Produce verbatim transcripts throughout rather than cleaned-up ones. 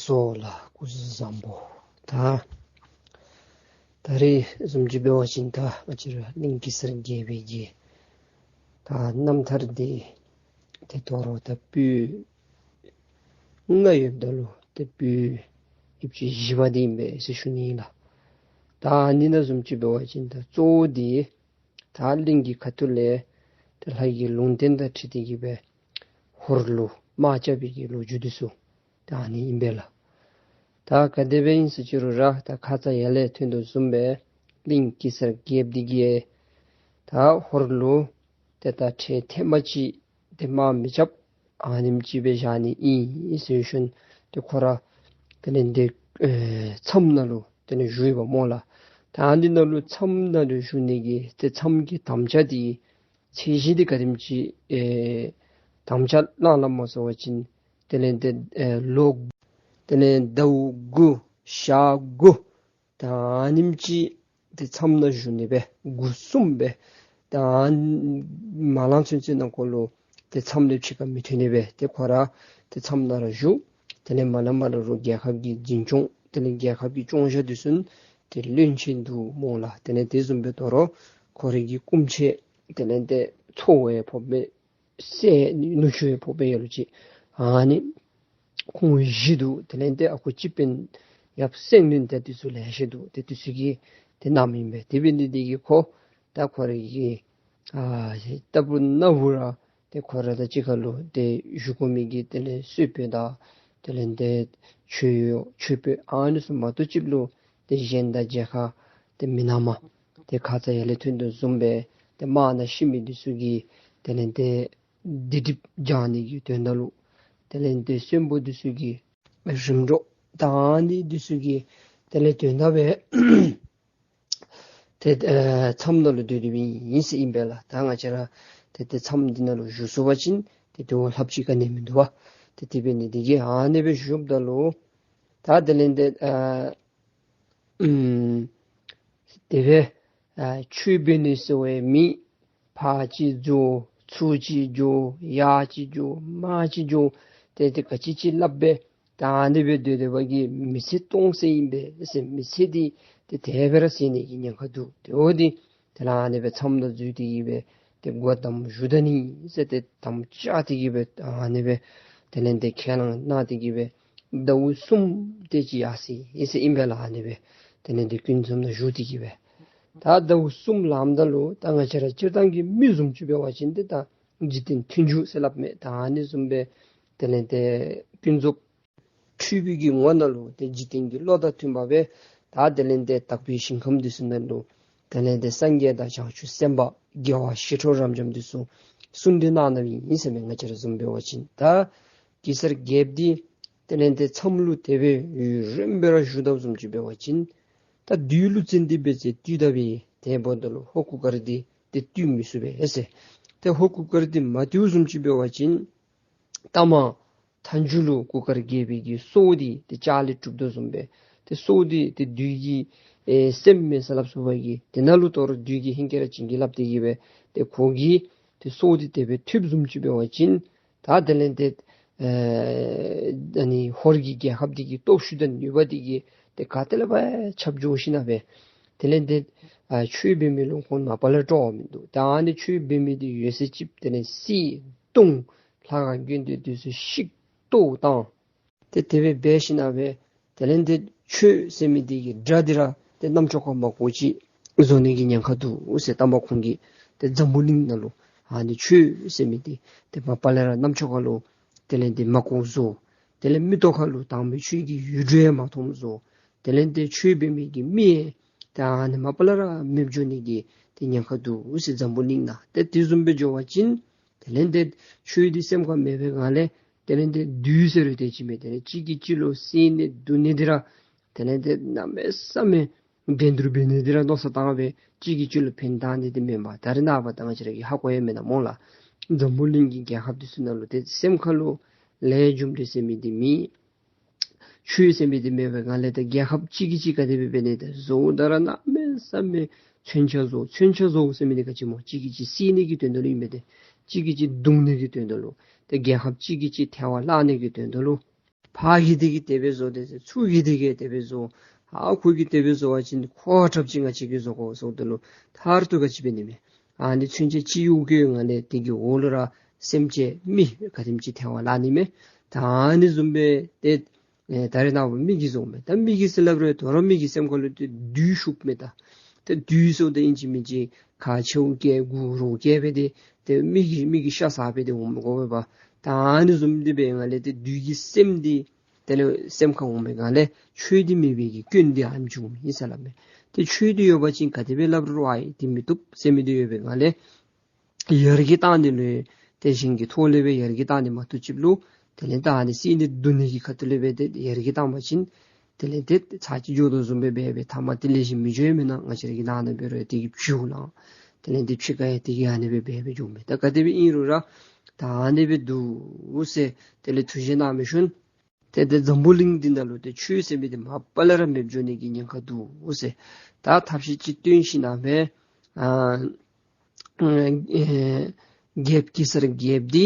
སོ་ལགས། སྐུ་གཟུགས་བཟང་པོ། ད་ད་རེས་བཟུམ་ཅིག་འབད་བ་ཅིན་ད་ང་བཅས་ར་གླིང་གེ་སར་རྒྱལ་པོའི་གི་ད་རྣམ་ཐར་འདི་ཏེ་དོ་རུང་ད་པོད་ལྔ་ཡོདཔ་ད་ལུ་ཏེ་པོད་ཡིབ་ཅིག་བཞི་པ་འདི་ཨིན་པས་ཟེར་ཞུ་ནི་ཨིན་ལགས། ད་ཨ་ནི་ནང་བཟུམ་ཅིག་འབད་བ་ཅིན་ད་གཙོ་བོ་འདི་ད་གླིང་གི་ཁ་ཐུག་ལས་ཏེ་ལྷ་ཡི་ལུང་བསྟན་དང་འཁྲིལ་ཏེ་གི་སྦེ་ཧོར་ལུ་དམག་རྐྱབ་པའི་གི་ལོ་རྒྱུས་འདི་ཚུ་ད་ཨ་ནི་ཨིན་པས་ལགས། ད་ག་དེ་སྦེ་ཨིན་ཟེར་ཅི་རུང་ར་ད་ཁ་ཙ་ཡར་ལས་ཐོན་དོ་བཟུམ་སྦེ་གླིང་གེ་སར་རྒྱལཔོ་འདི་གིས་ད་ཧོར་ལུ་ཏེ་ད་ཁྲལ་ཐེངས་མ་གཅིག་ཏེ་དམག་མི་རྐྱབ། ཨ་ནེམ་ཅིག་སྦེ་བཞག་ནི་ཨིན་ཟེར་ཞིནམ་ཏེ་ཁོ་ར་དེ་ལས་ཏེ་ཨེ་མཚམས་ནང་ལུ་དེ་ལས་བཞུགས་ཡོདཔ་སྨོ་ལགས། ད་ཨ་ནི་ནང་ལུ་མཚམས་ནང་ལུ་བཞུགས་ནི་གི་ཏེ་མཚམས་ཀྱི་དམ་བཅའ་འདི་ཚད་གཞི་འདི་ག་དེམ་ཅིག་ཨེ་དམ་བཅའ་བླངས་བླངསམ་སྨོ་ཟེར་བ་ཅིན་དེ་ལས་ཏེ་ཨེ་ལོ་དེ་ལས་ཟླཝ་དགུ་ཞག་དགུ་ད་ཨ་ནེམ་ཅིག་ཏེ་མཚམས་ནང་བཞུགས་ནི་སྦེ་དགུ་གསུམ་སྦེ་ད་མ་ལང་ཚུན་ཚོད་ནང་འཁོད་ལུ་ཏེ་མཚམས་ལས་ཕྱི་ཁར་མི་ཐོན་ནི་སྦེ་ཏེ་ཁོ་ར་ཏེ་མཚམས་ནང་ར་བཞུགས། དེ་ལས་མ་ལ་མ་ལ་རུ་རྒྱལ་ཁབ་ཀྱི་འཛིན་སྐྱོང་དེ་ལས་རྒྱལ་ཁབ་ཀྱི་སྐྱོང་བཞག་འདི་ཚུ་ཏེ་བློན་ཆེན་འདུག་སྨོ་ལགས། དེ་ལས་དེ་བཟུམ་སྦེ་དོ་རུང་ཁོ་རའི་གི་སྐུ་མཆེད་དེ་ལས་ཏེ་ཚ་བོ་ཡང་ཕོགཔ་མས། སྲས་ནུ་གཅུང་ཡང་ཕོགཔ་མས། ཡ་ལུ་ཅིག་ཨ་ནི་ཁོང་བཞི་འདུག། དེ་ལས་ཏེ་ཨ་ཁུ་སྤྱི་དཔོན་ཡབ་སེང་བློན་དེ་འདི་ཚུ་ལེ་ཤ་འདུག། ཏེ་འདི་ཚུ་གིས་ཏེ་གནངམ་ཨིན་པས། དེ་འབད་ནི་འདི་གིས་ཁོ་ད་ཁོ་རའི་གི་ཨ་ལྟ་བུ་ན་བུ་ར་ཏེ་ཁོ་ར་དང་གཅིག་ཁར་ལུ་ཏེ་བཞུགས་དགོ་མི་གི་དེ་ལས་གསོལ་དཔོན་དང་དེ་ལས་ཏེ་མཆོད་གཡོག་མཆོད་དཔོན་ཨ་ནི་ཚུ་མ་གཏོགས་ཅིག་ལུ་ཏེ་གཞན་དང་མཇལ་ཁ་ཏེ་མི་གནངམ། ཏེ་ཁ་ཙ་ཡར་ལས་ཐོན་དོ་བཟུམ་སྦེ་ཏེ་དམག་ནང་ཤི་མི་འདི་ཚུ་གི་དེ་ལས་ཏེ་སྡིག་སྒྲིབ་སྦྱང་ནི་གི་དོན་དག་ལུ་དེ་ལས་ཏེ་གསོན་པོ་འདི་ཚུ་གི་རིམ་གྲོ་ད་ཨ་ནི་འདི་ཚུ་གི་དེ་ལས་དོན་དག་སྦེ་ཏེ་ཨེ་མཚམས་ནང་ལུ་སྡོད་སྡོདཔ་ཨིན་ཟེར་ཨིན་པས་ལགས། ད་ང་བཅས་ར་ཏེ་ཏེ་མཚམས་འདི་ནང་ལུ་བཞུགས་ཚུགས་པ་ཅིན་ཏེ་དེ་བ་ལྷགཔ་ཅིག་ག་ནི་མིན་འདུག་པ། ཏེ་དེ་འབད་ནི་འདི་གིས་ཨ་ནི་སྦེ་བཞུགསཔ་ད་ལུ་ད་དེ་ལས་ཏེ་ཨ་ཨུམ་དེ་སྦེ་ཨ་ཆོས་འབད་ནི་ཟེར་བའི་མི་ཕར་ཅིག་འགྱོ་ཚུར་ཅིག་འགྱོ་ཡར་ཅིག་འགྱོ་མར་ཅིག་འགྱོ་ཏེ་ཏེ་ག་ཅི་ཅིག་སླབ་སྦེ་ད་ཨ་ནི་སྦེ་སྡོད་སྡོདཔ་གིས་མི་ཚེ་སྟོང་ཟད་ཨིན་པས་ཟེར། མི་ཚེ་འདི་ཏེ་དེ་སྦེ་ར་ཟད་ནི་གི་ཉེན་ཁ་འདུག། དེ་འོ་འདི་དེ་ལས་ཨ་ནི་སྦེ་མཚམས་ནང་འཛུལ་ཏེ་གི་སྦེ་ཏེ་སྒོ་བསྡམ་བཞུགས་ད་ནི་ཟེར་ཏེ་དམ་བཅའ་སྟེ་གི་སྦེ་ཨ་ནི་སྦེ་དེ་ལས་ཏེ་ཁས་བླངས་གནང་སྟེ་གི་སྦེ་ཟླཝ་གསུམ་དེ་ཅིག་ཡར་སོ་ཡི་ཟེར་ཨིན་པས་ལགས། ཨ་ནི་སྦེ་དེ་ལས་ཏེ་ཀུན་མཚམས་ནང་བཞུགས་ཏེ་གི་སྦེ་ད་ཟླཝ་གསུམ་ལངམ་ད་ལུ་ད་ང་བཅས་ར་སྤྱིར་བཏང་གི་མི་བཟུམ་ཅིག་འབད་བ་ཅིན་ཏེ་ད་འཇིག་རྟེན་མཐུན་འཇུག་ཟེར་སླབ་མས། ད་ཨ་ནི་བཟུམ་སྦེ་དེ་ལས་ཏེ་ཀུན་རྫོབ་འཁྲུལ་པའི་གི་ངོ་ནང་ལུ་ཏེ་འཇིག་རྟེན་གྱི་བློ་དང་མཐུན་པ་སྦེ་ད་དེ་ལས་ཏེ་དག་པའི་ཞིང་ཁམས་འདི་ཚུ་ནང་ལུ་དེ་ལས་ཏེ་སངས་རྒྱས་དང་བྱང་ཆུབ་སེམས་དཔའ་རྒྱལ་བ་ཞི་ཁྲོ་རབ་འབྱམས་འདི་ཚུ་གསུང་གྲོས་གནང་གནངམ་ཨིན་ཟེར་མས། ང་བཅས་ར་བཟུམ་འབད་བ་ཅིན་ད་གེ་སར་རྒྱལཔོ་འདི་དེ་ལས་ཏེ་མཚམས་ལུ་དེ་སྦེ་ཡུན་རིངམོ་སྦེ་ར་བཞུགས་དཔ་བཟུམ་ཅིག་འབད་བ་ཅིན་ད་བདུད་ཀླུ་བཙན་འདི་འབད་ཚེ་བཏུལ་ད་པས། དེ་འབདཝ་ད་ལུ་ཧོར་གུར་དཀར་འདི་ཏེ་བཏུལ་མི་ཚུགས་པས་ཟེར། ཏེ་ཧོར་གུར་དཀར་འདི་མ་བཏུལཝ་བཟུམ་ཅིག་འབད་བ་ཅིན་ལྟ་མ་མཐའ་མཇུག་ལུ་གུར་དཀར་རྒྱལ་པོའི་གི་སྲོག་འདི་ཏེ་ལྕགས་ལས་གྲུབ་དོ་བཟུམ་སྦེ་ཏེ་སྲོག་འདི་ཏེ་བདུད་ཀྱི་ཨེ་སེམས་མེད་ཟེར་སླབ་ཚུགས་པའི་གི་དེ་ནང་ལུ་དོ་རུང་བདུད་ཀྱིས་ཧིང་ཁར་ར་བྱིན་གྱིས་བརླབས་ཏེ་གི་སྦེ་ཏེ་ཁོ་གི་ཏེ་སྲོག་འདི་དེ་སྦེ་ཐུབ་བཟུམ་ཅིག་འབད་བ་ཅིན་ད་དེ་ལས་ཏེ་ཨེ་ཨ་ནི་ཧོར་གྱི་རྒྱལ་ཁབ་འདི་གི་སྟོབས་ཤུགས་དང་ནུས་པ་འདི་གིས་ཏེ་ག་ཏེ་ལས་ཕར་ཁྱབ་འགྱོ་ཞིན་ན་སྦེ་དེ་ལས་ཏེ་ཨ་ཆོས་འབད་མི་ལུ་ཁོང་མ་པ་ལས་སྤྲོ་བ་མིན་འདུག། ད་ཨ་ནི་ཆོས་འབད་མི་འདི་ཡོད་ཚད་ཅིག་དེ་ལས་བསད་བརྡུང་ལྷ་ཁང་དགོན་སྡེ་འདི་ཚུ་བཤིག་གཏོར་བཏང་། ཏེ་དེ་སྦེ་འབད་ཞིན་ན་སྦེ་དེ་ལས་ཏེ་ཆོས་ཟེར་མི་འདི་གི་སྒྲ་འདི་ར་ཏེ་རྣམ་ཅོ་ཁར་མ་གོཝ་ཅིག་བཟོ་ནི་གི་ཉེན་ཁ་འདུག་ཟེར། ད་མ་ཁོང་གིས་ཏེ་འཛམ་བུ་གླིང་ནང་ལུ་ཨ་ནི་ཆོས་ཟེར་མི་འདི་ཏེ་མ་པ་ལས་ར་རྣམ་ཅོ་ཁར་ལུ་དེ་ལས་ཏེ་མ་གོཝ་བཟོ། དེ་ལས་མིག་ཏོ་ཁར་ལུ་དམ་པའི་ཆོས་ཀྱི་འོད་འདྲ་ཡང་མ་མཐོངམ་བཟོ། དེ་ལས་ཏེ་ཆོས་འབད་མི་གི་མི་ཡང་ཏེ་ཨ་ནི་མ་པ་ལས་ར་མེདཔ་འགྱོ་ནི་གི་ཏེ་ཉེན་ཁ་འདུག་ཟེར། འཛམ་བུ་གླིང་ནང་ཏེ་དེ་བཟུམ་སྦེ་འགྱོ་བ་ཅིན་དེ་ལས་ཏེ་ཆོས་འདི་སེམས་ཁར་མེད་པའི་སྒང་ལས་དེ་ལས་ཏེ་བདུད་ཟེར་རུང་དེ་ཅིག་མས། དེ་ལས་གཅིག་གིས་གཅིག་ལུ་བསད་ནི་བརྡུང་ནི་འདི་ར་དེ་ལས་ཏེ་གནམ་མེད་ས་མེད་འགྲན་བསྡུར་འབད་ནི་འདི་ར་མནོ་བསམ་བཏང་སྦེ་གཅིག་གིས་གཅིག་ལུ་ཕན་བཏགས་ནི་འདི་མེན་པར་ད་རེས་ནངས་པ་ད་ང་བཅས་ར་གིས་ཧ་གོ་ཡི་མེན་ན་སྨོ་ལགས། འཛམ་བུ་གླིང་གི་རྒྱལ་ཁབ་འདི་ཚུ་ནང་ལུ་ཏེ་སེམས་ཁར་ལུ་ལས་རྒྱུ་འབྲས་ཟེར་མི་འདི་མེད། ཆོས་ཟེར་མི་འདི་མེད་པའི་སྒང་ལས་ཏེ་རྒྱལ་ཁབ་གཅིག་གིས་གཅིག་ག་དེ་སྦེ་འབད་ནི་ཏེ་བཟོཝ་ད་ར་གནམ་མེད་ས་མེད་མཚོན་ཆ་བཟོ། མཚོན་ཆ་བཟོ་ཟེར་མི་འདི་ག་ཅི་སྨོ། གཅིག་གིས་གཅིག་བསད་ནི་གི་དོན་དག་ལུ་ཨིན་པས་ཏེ། གཅིག་གིས་གཅིག་བརྡུང་ནི་གི་དོན་དག་ལུ། ཏེ་རྒྱལ་ཁབ་གཅིག་གིས་གཅིག་ཐལ་བར་བརླག་ནི་གི་དོན་དག་ལུ། ཕར་གི་འདི་གིས་དེ་སྦེ་བཟོ་དེ་ཟེར། ཚུར་གི་འདི་གིས་དེ་སྦེ་བཟོ། ཧ་ཁོ་གིས་དེ་སྦེ་བཟོ་བ་ཅིན་ཁོ་ཨ་དྲགཔ་ཅིག་ང་བཅས་ཀྱིས་བཟོ་དགོ་ཟེརཝ་ད་ལུ་ཐར་ཐུག་ག་ཅི་འབད་ནི་མས། ཨ་ནི་ཚུན་ཆད་ཅི་ཡོད་གི་ང་ལས་དེ་གི་འོག་ལུ་ར་སེམས་ཅན་མི་ག་དེམ་ཅིག་ཐལ་བ་ལང་ནི་མས། ད་ཨ་ནི་བཟུམ་སྦེ་ཏེ་ཨེ་ད་རེས་ནངས་པ་མི་གིས་བཟོཝ་མས། ད་མི་གིས་ཟེར་སླབ་རུང་དོ་རུང་མི་གི་སེམས་ཁ་ལུ་ཏེ་བདུད་ཞུགསཔ་མས། ད་ཏེ་བདུད་ཟེརཝ་ད་ཨིན་ཅི་མིན་ཅི་ཁ་མཆེཝ་བཀལ་མགུ་རོ་བཀལ་སྦེ་ཏེ་ཏེ་མི་གི་མི་གི་ཤ་ཟ་སྦེ་ཏེ་འོང་དགོ་པས་པ། ད་ཨ་ནི་བཟུམ་འདི་འབད་ང་ལས་ཏེ་བདུད་ཀྱི་སེམས་འདི་དེ་ལས་སེམས་ཁར་འོང་པའི་སྒང་ལས་ཆོས་འདི་མེད་པའི་གི་སྐྱོན་འདི་ཨ་ནེམ་ཅིག་འོང་མི་ཨིན་ཟེར་སླབ་མས། ཏེ་ཆོས་འདི་ཡོད་པ་ཅིན་ག་དེ་སྦེ་སླབ་རུང་ཨ་ཡི་འདི་མི་བཏུབ་ཟེར་མི་འདི་ཡོད་པའི་སྒང་ལས་ཡར་གྱི་སྟངས་འདི་ལུ་ཏེ་གཞན་གྱི་ཐོག་ལས་སྦེ་ཡར་གྱི་སྟངས་འདི་མ་བཏུབ་ཅིག་ལུ་དེ་ལས་ད་ཨ་ནི་སྲིད་ནི་སྡུག་ནི་གི་ཁ་ཐུག་ལས་སྦེ་ཏེ་ཡར་གྱི་སྟངས་མ་བྱིན། དེ་ལས་ཏེ་ཚར་གཅིག་འགྱོ་དོ་བཟུམ་སྦེ་འབད་སྦེ་ཐ་མ་དེ་ལས་གཞན་མི་འགྱོ་ཡ་མེན་ན། ང་བཅས་ར་གི་ནང་ན་འབད་རུང་དེ་གི་ཕྱི་ལང་། དེ་ལས་ཏེ་ཕྱི་ཁར་ཡང་དེ་གི་ཨ་ནི་སྦེ་འབད་སྦེ་འགྱོཝ་མས། ད་ག་དེ་སྦེ་ཨིན་རུང་ར་ད་ཨ་ནི་སྦེ་འདུག་ཟེར་དེ་ལས་ཐུགས་བཞེད་གནང་མི་ཤུལ་ཏེ་ཏེ་འཛམ་བུ་གླིང་འདི་ནང་ལུ་ཏེ་ཆོས་ཟེར་མི་འདི་མ་པ་ལས་ར་མེདཔ་འགྱོ་ནི་གི་ཉེན་ཁ་འདུག་ཟེར། ད་ཐབས་ཤེས་ཅིག་སྟོན་ཞིནམ་ལས་ཨ་ཨེ་རྒྱལཔོ་གེ་སར་རྒྱལཔོ་འདི་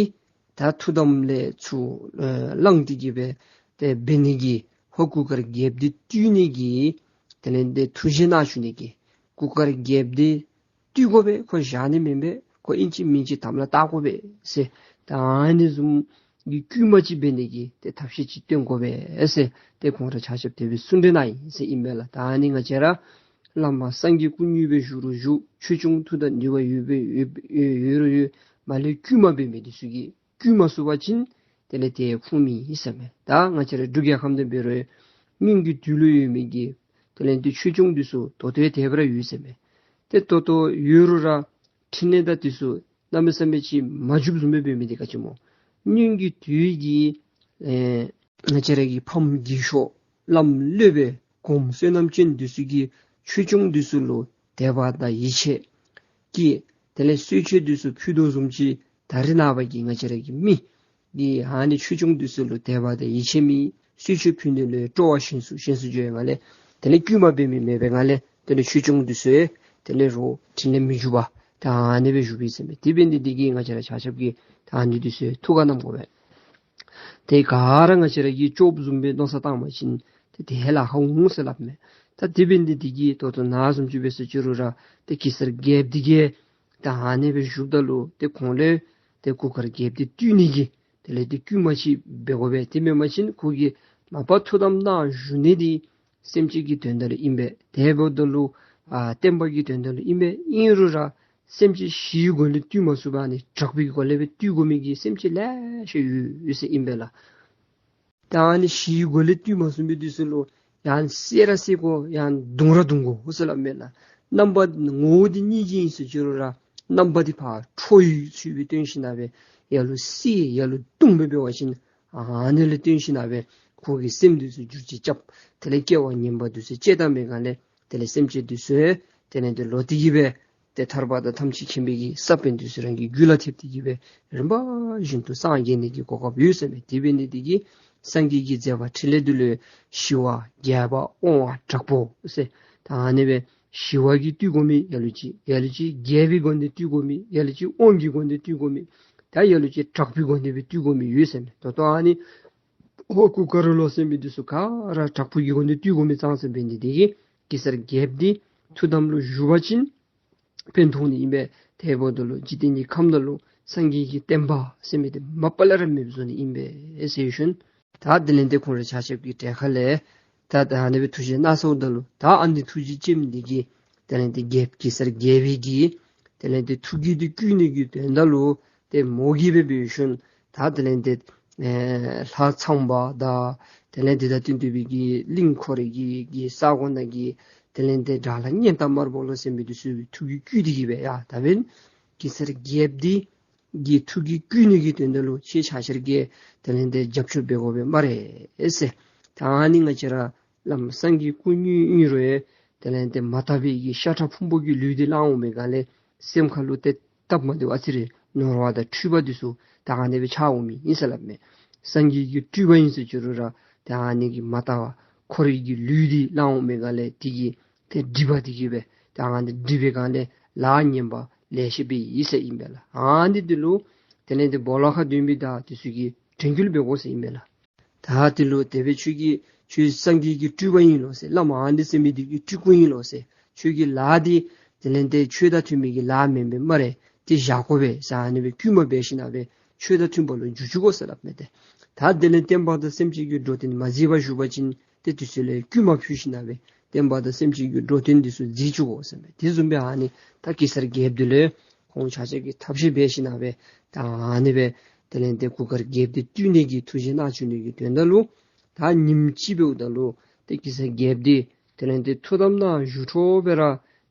ད་ཐུགས་དམ་ལས་ཚུར་ཨེ་ལངས་ཏེ་གི་སྦེ་ཏེ་འབད་ནི་གི་ཧོར་གུར་དཀར་རྒྱལཔོ་འདི་བཏུལ་ནི་གི་དེ་ལས་ཏེ་ཐུགས་བཞེད་གནང་ཞུ་ནི་གི་གུར་དཀར་རྒྱལཔོ་འདི་བཏུལ་དགོ་པས། ཁོ་བཞག་ནི་མེན་པས། ཁོ་ཨིན་ཅི་མིན་ཅི་དམ་ལ་བཏགས་དགོ་པས་ཟེར། ད་ཨ་ནི་བཟུམ་གྱི་བསྐུལ་མ་ཅིག་འབད་ནི་གི་ཏེ་ཐབས་ཤེས་ཅིག་སྟོན་དགོ་པས་ཟེར་ཏེ་ཁོང་ར་ཆ་ཁྱབ་དེ་སྦེ་གསུང་གྲོས་གནང་ཡི་ཟེར་ཨིན་པས་ལགས། ད་ཨ་ནི་ང་བཅས་ར་བླ་མ་སངས་རྒྱས་སྐུ་དངོས་སྦེ་བཞུགས་རུང་བཞུགས། ཆོས་སྐྱོང་མཐུ་དང་ནུས་པ་ཡོད་པའི་ཡོད་ཡོད་རུང་ཡོད། མ་ལས་བསྐུལ་མ་འབད་མི་འདི་ཚུ་གིས་བསྐུལ་མ་ཚུགས་པ་ཅིན་དེ་ལས་ཏེ་ཁུངས་མེད་ཟེར་མས། ད་ང་བཅས་ར་འབྲུག་རྒྱལ་ཁབ་ནང་འབད་རུང་སྔོན་གྱི་དུས་ལུ་ཡོད་མི་གི་དེ་ལས་ཏེ་ཆོས་སྐྱོང་འདི་ཚུ་ད་ལྟོ་ཡང་དེ་སྦེ་ར་ཡོད་ཟེར་མས། ཏེ་ད་ལྟོ་ཡོད་རུང་ར་ཕྲིན་ལས་དང་འདི་ཚུ་གནམ་མེད་ས་མེད་ཅིག་མ་འཇུགཔ་བཟུམ་སྦེ་འབད་མི་འདི་ག་ཅི་སྨོ། སྔོན་གྱི་དུས་ཀྱི་ཨེ་ང་བཅས་ར་གི་ཕམ་རྒས་ཤོས་བླམ་སློབ་དཔོན་གོངམ་བསོད་ནམས་ཅན་འདི་ཚུ་གིས་ཆོས་སྐྱོང་འདི་ཚུ་ལུ་དད་པ་དང་ཡིད་ཆེས་ཀྱིས་དེ་ལས་གསོལ་མཆོད་འདི་ཚུ་ཕུལ་དོ་བཟུམ་ཅིག་ད་རེས་ནངས་པ་གི་ང་བཅས་ར་གི་མི་གིས་ཨ་ནི་ཆོས་སྐྱོང་འདི་ཚུ་ལུ་དད་པ་དང་ཡིད་ཆེས་མེད། གསོལ་མཆོད་ཕུལ་ནི་ལུ་སྤྲོ་བ་ཞན་སུ་ཞན་སུ་འགྱོ་བའི་སྒང་ལས་དེ་ལས་བསྐུལ་མ་འབད་མི་མེད་པའི་སྒང་ལས་དེ་ལས་ཆོས་སྐྱོང་འདི་ཚུ་དེ་ལས་རོགས་ཕྲིན་ལས་མི་འཇུག་པར་ད་ཨ་ནི་སྦེ་བཞུགས་པས་ཟེར་མས། དེ་འབད་ནི་འདི་གིས་ང་བཅས་ར་ཆ་ཁྱབ་ཀྱིས་ད་ཨ་ནི་འདི་ཚུ་ཐུགས་ཁར་བསྣམ་དགོ་པས། ཏེ་ག་ར་ང་བཅས་ར་གིས་སྐྱོབ་བཟུམ་སྦེ་མནོ་བསམ་བཏང་བ་ཅིན་ཏེ་དེ་ལཱ་ཁག་འོང་ཟེར་སླབ་མས། ད་དེ་འབད་ནི་འདི་གིས་ད་ལྟོ་ནཱ་བཟུམ་ཅིག་འབད་ཟེར་ཅི་རུང་ར་ཏེ་གེ་སར་རྒྱལཔོ་འདི་གིས་ད་ཨ་ནི་སྦེ་བཞུགསཔ་ད་ལུ་ཏེ་ཁོང་ལས་ཏེ་གུར་དཀར་རྒྱལཔོ་འདི་བཏུལ་ནི་གི་དེ་ལས་ཏེ་བསྐུལ་མ་ཅིག་འབད་དགོ་པས། དེ་མེན་པ་ཅིན་ཁོ་གིས་མ་པ་ཐུགས་དམ་གནང་བཞུགས་ནི་འདི་སེམས་ཅན་གྱི་དོན་དག་ལུ་ཨིན་པས། དེ་འབདཝ་ད་ལུ་ཨ་བསྟན་པ་གི་དོན་དག་ལུ་ཨིན་པས། ཨིན་རུང་ར་སེམས་ཅན་ཞི་བའི་སྒོ་ལས་བཏུལ་མ་ཚུགས་པར་ཨ་ནི་དྲག་པོའི་སྒོ་ལས་སྦེ་བཏུལ་དགོ་མི་གི་སེམས་ཅན་ལེ་ཤ་ཡོད་ཡོད་ཟེར་ཨིན་པས་ལགས། ད་ཨ་ནི་ཞི་བའི་སྒོ་ལས་བཏུལ་མ་ཚུགས་མི་འདི་ཚུ་ལུ་ཡང་བསད་ར་བསད་དགོ་ཡང་བརྡུང་ར་བརྡུང་དགོ་ཟེར་སླབ་མས་ལགས། རྣམ་པ་ངོ་བོ་འདི་སྙིང་རྗེ་ཨིན་ཟེར་ཅི་རུང་ར་རྣམ་པ་འདི་ཕར་ཁྲོ་བོའི་ཚུལ་སྦེ་སྟོན་ཞིནམ་ལས་ཡར་ལུ་བསད་ཡར་ལུ་བརྡུང་སྦེ་འབད་བ་ཅིན་ཨ་ནི་ལུ་བརྟེན་ཞིནམ་ལས་ཁོ་གི་སེམས་འདི་ཚུ་འགྱུར་བཅོས་རྐྱབ། དེ་ལས་སྐྱེ་བ་ངན་པ་འདི་ཚུ་སྐྱེ་བཏང་པའི་སྒང་ལས་དེ་ལས་སེམས་ཅན་འདི་ཚུ་དེ་ལས་ཏེ་ལོག་སྟེ་གི་སྦེ་ཏེ་ཐར་པ་དང་ཐམས་ཅད་མཁྱེན་པའི་གི་ས་བོན་འདི་ཚུ་རང་གི་རྒྱུད་ལ་ཐེབས་ཏེ་གི་སྦེ་རིམ་པ་བཞིན་དུ་སངས་རྒྱས་ནི་གི་གོ་སྐབས་ཡོད་ཟེར་མས། དེ་འབད་ནི་འདི་གིས་སངས་རྒྱས་ཀྱི་མཛད་པ་འཕྲིན་ལས་འདི་ལུ་ཞི་བ་རྒྱས་པ་དབང་བ་དྲག་པོ་ཟེར། ད་ཨ་ནི་སྦེ་ཞི་བ་གིས་བཏུལ་དགོ་མི་ལ་ལུ་ཅིག་ལ་ལུ་ཅིག་རྒྱས་པའི་སྒོ་ནས་བཏུལ་དགོ་མི་ལ་ལུ་ཅིག་དབང་གི་སྒོ་ནས་བཏུལ་དགོ་མི་ད་ལ་ལུ་ཅིག་དྲག་པོའི་སྒོ་ནས་སྦེ་བཏུལ་དགོ་མི་ཡོད་ཟེར་མས། ད་ལྟོ་ཨ་ནི་ཧོར་གུར་དཀར་ལོ་ཟེར་མི་འདི་ཚུ་ག་ར་དྲག་པོའི་སྒོ་ནས་བཏུལ་དགོ་མི་ཙང་ཙ་འབད་ནི་འདི་གིས་གེ་སར་རྒྱལཔོ་འདི་ཐུགས་དམ་ལུ་བཞུགས་པ་ཅིན་ཕན་ཐོགས་ནི་ཨིན་པས། དེ་འབདཝ་ད་ལུ་འཇིག་རྟེན་གྱི་ཁམས་ནང་ལུ་སངས་རྒྱས་ཀྱི་བསྟན་པ་ཟེར་མི་འདི་མ་པ་ལས་ར་མེདཔ་བཟོ་ནི་ཨིན་པས་ཟེར་ཞུ་ནི། ད་དེ་ལས་ཏེ་ཁོང་ར་ཆ་ཁྱབ་ཀྱི་གྲལ་ཁ་ལས་ད་ད་ཨ་ནི་སྦེ་ཐུགས་བཞེད་གནང་ཚརཝ་ད་ལུ་ད་ཨ་ནི་ཐུགས་རྗེ་ཅན་འདི་གིས་དེ་ལས་ཏེ་རྒྱལཔོ་གེ་སར་རྒྱལ་པོའི་གི་དེ་ལས་ཏེ་ཐུགས་རྒྱུད་འདི་བསྐུལ་ནི་གི་དོན་དག་ལུ་ཏེ་མོ་གིས་སྦེ་འབད་ཞིནམ་ད་དེ་ལས་ཏེ་ཨེ་ལྷ་ཚངས་པ་དང་དེ་ལས་ཏེ་ད་དེ་འདུ་བའི་གི་གླིང་ཁོ་རའི་གི་གི་ས་གོ་ནང་གི་དེ་ལས་ཏེ་དགྲ་ལྷ་གཉན་སྟག་དམར་པོ་ལོ་ཟེར་མི་འདི་ཚུ་གི་ཐུགས་རྒྱུད་བསྐུལ་ཏེ་གི་སྦེ་ཡ་ད་འབདན་གེ་སར་རྒྱལཔོ་འདི་གི་ཐུགས་རྒྱུད་བསྐུལ་ནི་གི་དོན་དག་ལུ་ཁྱེད་ཆ་ཁྱབ་ཀྱིས་དེ་ལས་ཏེ་རྒྱབ་སྐྱོར་འབད་དགོ་པས་སྨ་རེ་ཟེར། ད་ཨ་ནི་ང་བཅས་ར་བླམ་སངས་རྒྱས་སྐུ་དངོས་ཨིན་རུང་དེ་ལས་ཏེ་མ་དག་པའི་གི་ཤ་ཁྲག་ཕུང་པོ་གི་ལུས་འདི་བླངས་འོང་པའི་སྒང་ལས་སེམས་ཁ་ལུ་ཏེ་སྟབས་མ་བདེཝ་ཨ་ཙི་རེ་ནོར་བ་དང་འཁྲུལ་པ་འདི་ཚུ་ད་ཨ་ནི་སྦེ་ཆགས་འོང་མི་ཨིན་ཟེར་སླབ་མས། སངས་རྒྱས་ཀྱི་སྤྲུལ་པ་ཨིན་ཟེར་ཅི་རུང་ར་ད་ཨ་ནི་གི་མ་དག་པ་ཁོ་རའི་གི་ལུས་འདི་བླངས་འོང་པའི་སྒང་ལས་དེ་གི་ཏེ་སྒྲིབ་པ་དེ་གིས་སྦེ་ད་ཨ་ནི་སྒྲིབ་པའི་སྒང་ལས་ལཱ་ངན་པ་ལེ་ཤ་འབད་ཡི་ཟེར་ཨིན་པས་ལགས། ཨ་ནི་འདི་ལུ་དེ་ལས་ཏེ་སྦོ་ལོགས་ཁར་སྡོད་མི་དང་འདི་ཚུ་གིས་དྲན་སྐུལ་འབད་དགོ་ཟེར་ཨིན་པས་ལགས། ད་ ད་དེ་ལུ་དེ་སྦེ་ཁྱོད་ཀྱིས་ཁྱོད་སངས་རྒྱས་ཀྱི་སྤྲུལ་པ་ཨིན་ལོ་ཟེར། བླམ་ཨ་ནི་ཟེར་མི་འདི་གི་སྤྲུལ་སྐུ་ཨིན་ལོ་ཟེར། ཁྱོད་ཀྱི་ལཱ་འདི་དེ་ལས་ཏེ་ཆོས་དང་མཐུན་མི་གི་ལཱ་མེན་པས་སྨ་རེ། ཏེ་བཞག་དགོ་པས་ཟེར་ཨ་ནི་སྦེ་བསྐུལ་མ་འབད་ཞིནམ་ལས་ཆོས་དང་མཐུན་པ་ལུ་འགྱུར་བཅུག་དགོ་ཟེར་སླབ་མས་ཏེ། ད་དེ་ལས་བསྟན་པ་དང་སེམས་ཅན་གྱི་འགྲོ་དོན་མ་མཛད་པར་བཞུགས་པ་ཅིན་ཏེ་དུས་ཚོད་ལས་བསྐུལ་མ་ཕུལ་ཞིནམ་ལས་བསྟན་པ་དང་སེམས་ཅན་གྱི་འགྲོ་དོན་འདི་ཚུ་མཛད་བཅུག་དགོ་ཟེར་མས། དེ་བཟུམ་སྦེ་ཨ་ནི་ད་གེ་སར་རྒྱལཔོ་འདི་ལུ་ཁོང་ཆ་ཁྱབ་ཀྱིས་ཐབས་ཤེས་འབད་ཞིནམ་ལས་ད་ཨ་ནི་སྦེ་དེ་ལས་ཏེ་གུར་དཀར་རྒྱལཔོ་འདི་བཏུལ་ནི་གི་ཐུགས་བཞེད་གནང་བཅུག་ནི་གི་དོན་དག་ལུ་ད་ཉིནམ་གཅིག་འབདཝ་ད་ལུ་ཏེ་གེ་སར་རྒྱལཔོ་འདི་དེ་ལས་ཏེ་ཐུགས་དམ་ནང་བཞུགས་འཕྲོ་སྦེ་ར་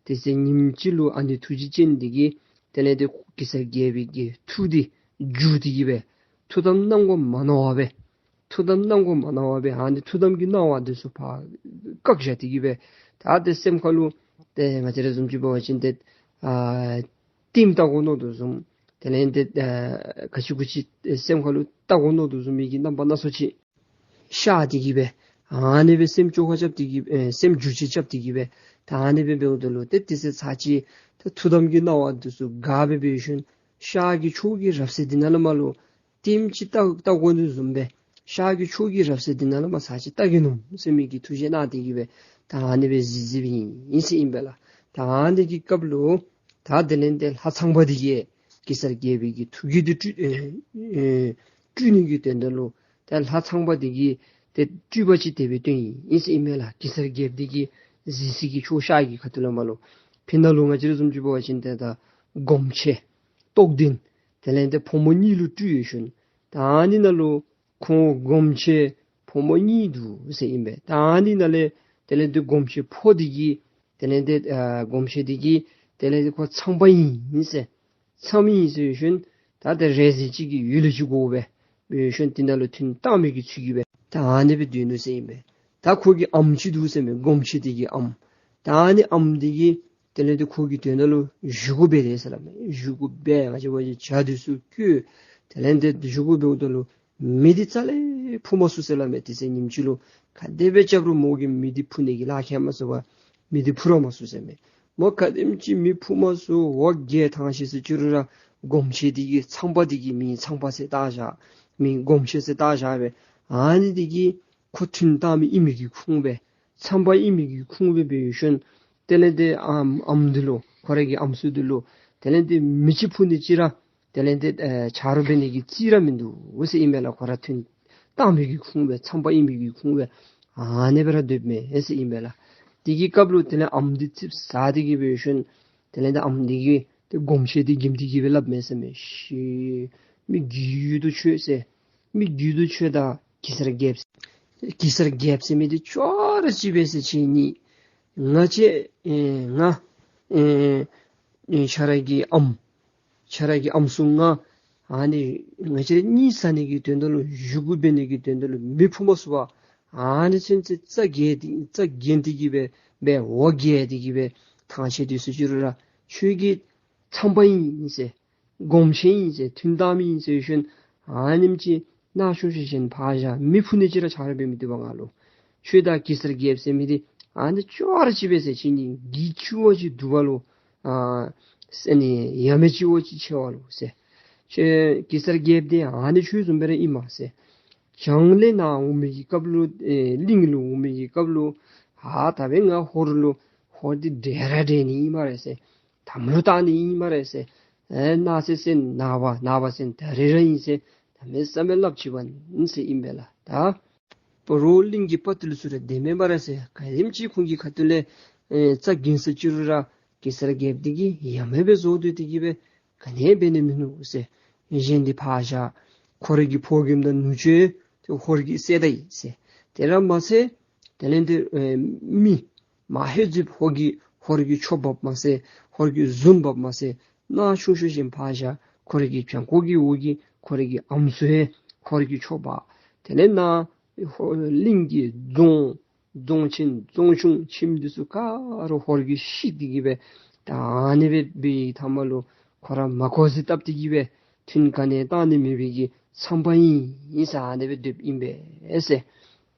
དེ་ཚེ་ཉིནམ་གཅིག་ལུ་ཨ་ནི་ཐུགས་རྗེ་ཅན་འདི་གིས་དེ་ལས་ཏེ་གེ་སར་རྒྱལ་པོའི་གི་ཐུགས་འདི་འགྱུར་ཏེ་གི་སྦེ་ཐུགས་དམ་གནང་དགོ་མ་གནང་བ་སྦེ་ཐུགས་དམ་གནང་དགོ་མ་གནང་བ་སྦེ་ཨ་ནི་ཐུགས་དམ་གྱི་གནང་བ་འདི་ཚུ་ཕར་བཀག་བཞག་སྟེ་གི་སྦེ་ད་ཏེ་སེམས་ཁ་ལུ་ཏེ་ང་བཅས་ར་བཟུམ་ཅིག་འབད་བ་ཅིན་ཏེ་ཨ་ལྟདམོ་བལྟ་དགོ་མནོ་དོ་བཟུམ་དེ་ལས་ཏེ་ཨ་ག་ཅི་གུ་ཅི་སེམས་ཁ་ལུ་བལྟ་དགོ་མནོ་དོ་བཟུམ་མའི་གི་རྣམ་པ་སྣ་ཚོགས་ཅིག་ཤར་ཏེ་གི་སྦེ་ཨ་ནི་སྦེ་སེམས་སྐྱོ་ཁ་རྐྱབ་སྟེ་གི་ཨེ་སེམས་འགྱུར་བཅོས་རྐྱབ་སྟེ་གི་སྦེ་ད་ཨ་ནི་སྦེ་འབདཝ་ད་ལུ་ཏེ་དེ་ཚེ་ཚར་ཅིག་ད་ཐུགས་དམ་གྱི་གནང་བ་འདི་ཚུ་འགག་སྦེ་འབད་ཞིནམ་ཤར་གྱི་ཕྱོགས་ཀྱི་རབ་གསལ་འདི་ནང་ལས་མར་ལུ་ལྟདམོ་ཅིག་བལྟ་བལྟ་དགོ་ནི་བཟུམ་སྦེ་ཤར་གྱི་ཕྱོགས་ཀྱི་རབ་གསལ་འདི་ནང་ལས་མར་ཚར་ཅིག་བལྟ་གེ་མནོ་ཟེར་མི་གི་ཐུགས་བཞེད་གནང་སྟེ་གི་སྦེ་ད་ཨ་ནི་སྦེ་གཟིགས་གཟིགསཔ་ཨིན་ཨིན་ཟེར་ཨིན་པས་ལགས། ད་ཨ་ནི་གི་སྐབས་ལུ་ད་དེ་ལས་ཏེ་ལྷ་ཚངས་པ་འདི་གིས་གེ་སར་རྒྱལ་པོའི་གི་ཐུགས་རྒྱུད་འདི་བཀྲུ་ཨེ་ཨེ་བཀྲུ་ནི་གི་དོན་དག་ལུ་ད་ལྷ་ཚངས་པ་འདི་གིས་ཏེ་སྤྲུལ་པ་ཅིག་དེ་སྦེ་སྟོན་ཡི་ཨིན་ཟེར་ཨིན་མས་ལགས། གེ་སར་རྒྱལཔོ་འདི་གི་གཟིགས་སའི་གི་ཕྱོགས་ཤར་གྱི་ཁ་ཐུག་ལས་མར་ལུ་ཕི་ནང་ལུ་ང་བཅས་ར་བཟུམ་ཅིག་འབད་བ་ཅིན་ཏེ་ད་སྒོམ་ཆེན་རྟོགས་ལྡན་དེ་ལས་ཏེ་ཕོ་མོ་གཉིས་ལུ་སྤྲུལ་ཡོད་ཞིནམ་ད་ཨ་ནི་ནང་ལུ་ཁོང་སྒོམ་ཆེན་ཕོ་མོ་གཉིས་འདུག་ཟེར་ཨིན་པས། ད་ཨ་ནི་ནང་ལས་དེ་ལས་ཏེ་སྒོམ་ཆེན་ཕོ་འདི་གིས་དེ་ལས་ཏེ་ཨ་སྒོམ་ཆེན་འདི་གིས་དེ་ལས་ཏེ་ཁོ་ཚངས་པ་ཨིན་ཟེར་ཚངས་པ་ཨིན་ཟེར་ཞིནམ་ད་ཏེ་རས་གཟན་ཅིག་གི་འོད་ལུས་ཅིག་གོཝ་སྦེ་འབད་ཞིནམ་དེ་ནང་ལུ་ཐུན་བཏང་མི་གི་ཚུལ་གྱིས་སྦེ་ད་ཨ་ནི་སྦེ་སྡོད་ནུག་ཟེར་ཨིན་པས། ད་ཁོ་གི་ཨམ་ཅིག་འདུག་ཟེར་མས། སྒོམ་ཆེན་འདི་གི་ཨམ། ད་ཨ་ནི་ཨམ་འདི་གིས་དེ་ལས་ཏེ་ཁོ་གི་དོན་དག་ལུ་བཞེས་སྒོ་འབད་དེས་ཟེར་སླབ་མས། བཞེས་སྒོ་འབད་ང་བཅས་འབད་བ་ཅིན་ཇ་འདི་ཚུ་བསྐོལ། དེ་ལས་ཏེ་བཞེས་སྒོ་འབདཝ་ད་ལུ་མེ་འདི་རྩ་ལས་འཕུ་མ་ཚུགས་ཟེར་སླབ་མས། དེ་ཚེ་ཉིནམ་གཅིག་ལུ་ག་དེ་སྦེ་རྐྱབ་རུང་མོ་གིས་མེ་འདི་འཕུ་ནི་གི་ལཱ་ཁག་མ་ཚུགས་པར་མེ་འདི་འཕུ་ར་མ་ཚུགས་ཟེར་མས། མོ་ག་དེམ་ཅིག་མེ་འཕུ་མ་ཚུགས་འོ་བརྒྱལ་ཐང་ཤེས་ཟེར་ཅི་རུང་ར་སྒོམ་ཆེན་འདི་གིས་ཚངས་པ་འདི་གི་མིང་ཚངས་པ་ཟེར་བཏགས་བཞག། མིང་སྒོམ་ཆེན་ཟེར་བཏགས་བཞག་སྦེ་ཨ་ནི་འདི་གིས་ཁོ་ཐུན་བཏང་མི་ཨིན་མི་གི་ཁུངས་སྦེ་ཚངས་པ་ཨིན་མི་གི་ཁུངས་སྦེ་འབད་ཞིནམ་དེ་ལས་ཏེ་ཨམ་ཨམ་འདི་ལུ་ཁོ་རའི་གི་ཨམ་སྲུ་འདི་ལུ་དེ་ལས་ཏེ་མེ་ཅིག་འཕུ་ནི་ཅིག་ར་དེ་ལས་ཏེ་ཨེ་ཆ་རོགས་འབད་ནི་གི་རྩིས་ར་མིན་འདུག་ཟེར་ཨིན་མས་ལགས། ཁོ་ར་ཐུན་བཏང་མི་གི་ཁུངས་སྦེ་ཚངས་པ་ཨིན་མི་གི་ཁུངས་སྦེ་ཨ་ནི་སྦེ་ར་སྡོདཔ་མས་ཟེར་ཨིན་མས་ལགས། དེ་གི་སྐབས་ལུ་དེ་ལས་ཨམ་འདི་ཙིགཔ་ཟ་སྟེ་གི་འབད་ཞིནམ་དེ་ལས་ཏེ་ཨམ་འདི་གིས་ཏེ་སྒོམ་ཆེན་འདི་འགྱིམ་སྟེ་གི་སྦེ་སླབ་མས་ཟེར་མས། ཤི་མི་རྒྱུད་དུ་ཆོད་ཟེར། མི་རྒྱུད་དུ་ཆོད་ད་གེ་སར་རྒྱལཔོ་གེ་སར་རྒྱལཔོ་ཟེར་མི་འདི་ཅོག་ར་གཅིག་པས་ཟེར། ཁྱེད་གཉིས་ང་བཅས་ཨེ་ང་ཨེ་ཨེ་ཁྱེད་ར་གི་ཨམ་ཁྱེད་ར་གི་ཨམ་སྲུ་ང་ཨ་ནི་ང་བཅས་གཉིས་ཟ་ནི་གི་དོན་དག་ལུ་བཞེས་སྒོ་འབད་ནི་གི་དོན་དག་ལུ་མེ་འཕུ་མ་ཚུགས་པར་ཨ་ནི་ཚུན་ཚོད་རྩ་འགེངས་ཏེ་རྩ་འགེངས་ཏེ་གི་སྦེ་སྦེ་འོ་བརྒྱལ་ཏེ་གི་སྦེ་ཐང་ཤེས་དེ་ཚུ་ཅི་རུང་ར་ཁྱོད་ཀྱིས་ཚངས་པ་ཨིན་ཟེར་སྒོམ་ཆེན་ཨིན་ཟེར་ཐུན་བཏང་མི་ཨིན་ཟེར་ཞིནམ་ཨ་ནེམ་ཅིག་ནག་ཤོང་ཤོང་བཞིན་ཕར་བཞག། མེ་འཕུ་ནི་ཅིག་ར་ཆ་རོགས་འབད་མི་འདུག་པ་ང་ལུ། ཁྱོད་དང་གེ་སར་རྒྱལཔོ་ཟེར་མི་འདི་ཨ་ནི་ཅོག་ར་གཅིག་པས་ཟེར། ཁྱེད་གཉིས་གྱི་ཆུང་བ་ཅིག་འདུག་པ་ལོ། ཨ་ཟེར་ནི་ཡ་མེད་ཅིག་འོ་ཅིག་ཆེ་བ་ལོ་ཟེར། ཁྱོད་གེ་སར་རྒྱལཔོ་འདི་ཨ་ནི་ཁྱོད་བཟུམ་སྦེ་ར་ཨིན་མས་ཟེར། བྱང་ལས་ནཱ་འོང་མི་གི་སྐབས་ལུ་ཨེ་གླིང་ལུ་འོང་མི་གི་སྐབས་ལུ་ཨ་ད་འབདན་ང་ཧོར་ལུ་ཧོར་འདི་འདྲེན་ར་འདྲེན་ནི་ཨིན་སྨ་རེ་ཟེར། དམ་ལུ་བཏགས་ནི་ཨིན་སྨ་རེ་ཟེར། ཨེ་ནགས་ཚལ་ཟེར་ནགས་པ་ནགས་པ་ཟེར་ད་རེས་ར་ཨིན་ཟེར། གནམ་མེད་ས་མེད་སླབ་ཅི་བ་ཨིན་ཟེར་ཨིན་པས་ལགས། ད་སྤ་རོ་གླིང་གི་དཔའ་རྟུལ་ཚུ་ར་བདེན་མས་སྨ་རེ་ཟེར། ག་དེམ་ཅིག་ཁོང་གི་ཁ་ཐུག་ལས་ཨེ་རྩ་འགེངས་ཟེར་ཅི་རུང་ར་གེ་སར་རྒྱལཔོ་འདི་གིས་ཡ་མེད་སྦེ་བཟོ་སྡོད་དེ་གི་སྦེ་ག་ནི་འབད་ནི་མིན་ནུག་ཟེར། གཞན་འདི་ཕར་བཞག། ཁོ་རའི་གི་ཕོ་རྒནམ་དང་ནུ་གཅུང་ཏེ་ཧོར་གྱིས་བསད་ད་ཡི་ཟེར། དེ་ར་མ་ཚད་དེ་ལས་ཏེ་ཨེ་མི་མ་ཧེ་ཛིབ་ཧོར་གྱི་ཧོར་གྱི་ཆོསཔ་མ་ཚད་ཧོར་གྱི་རྫུནཔ་མ་ཚད་ནག་ཤོང་ཤོང་བཞིན་ཕར་བཞག། ཁོ་རའི་གི་བྱང་ཁོག་གི་འོག་གི་ཁོ་རའི་གི་ཨམ་སྲུ་ཧེ་ཧོར་གྱི་ཆོསཔ། དེ་ལས་ནཱ་ཧོ་གླིང་གི་རྫོང་རྫོང་ཆེན་རྫོང་ཆུང་ཁྱིམ་འདི་ཚུ་ག་ར་ཧོར་གྱིས་བཤིག་སྟེ་གི་སྦེ་ད་ཨ་ནི་སྦེ་འབད་བའི་མཐའ་མ་ལུ་ཁོ་ར་མ་གོ་ཟེར་བཏབ་སྟེ་གི་སྦེ་ཐུན་ག་ནི་བཏང་ནི་མེད་པའི་གི་ཚངས་པ་ཨིན་ཨིན་ཟེར་ཨ་ནི་སྦེ་སྡོདཔ་ཨིན་པས་ཟེར།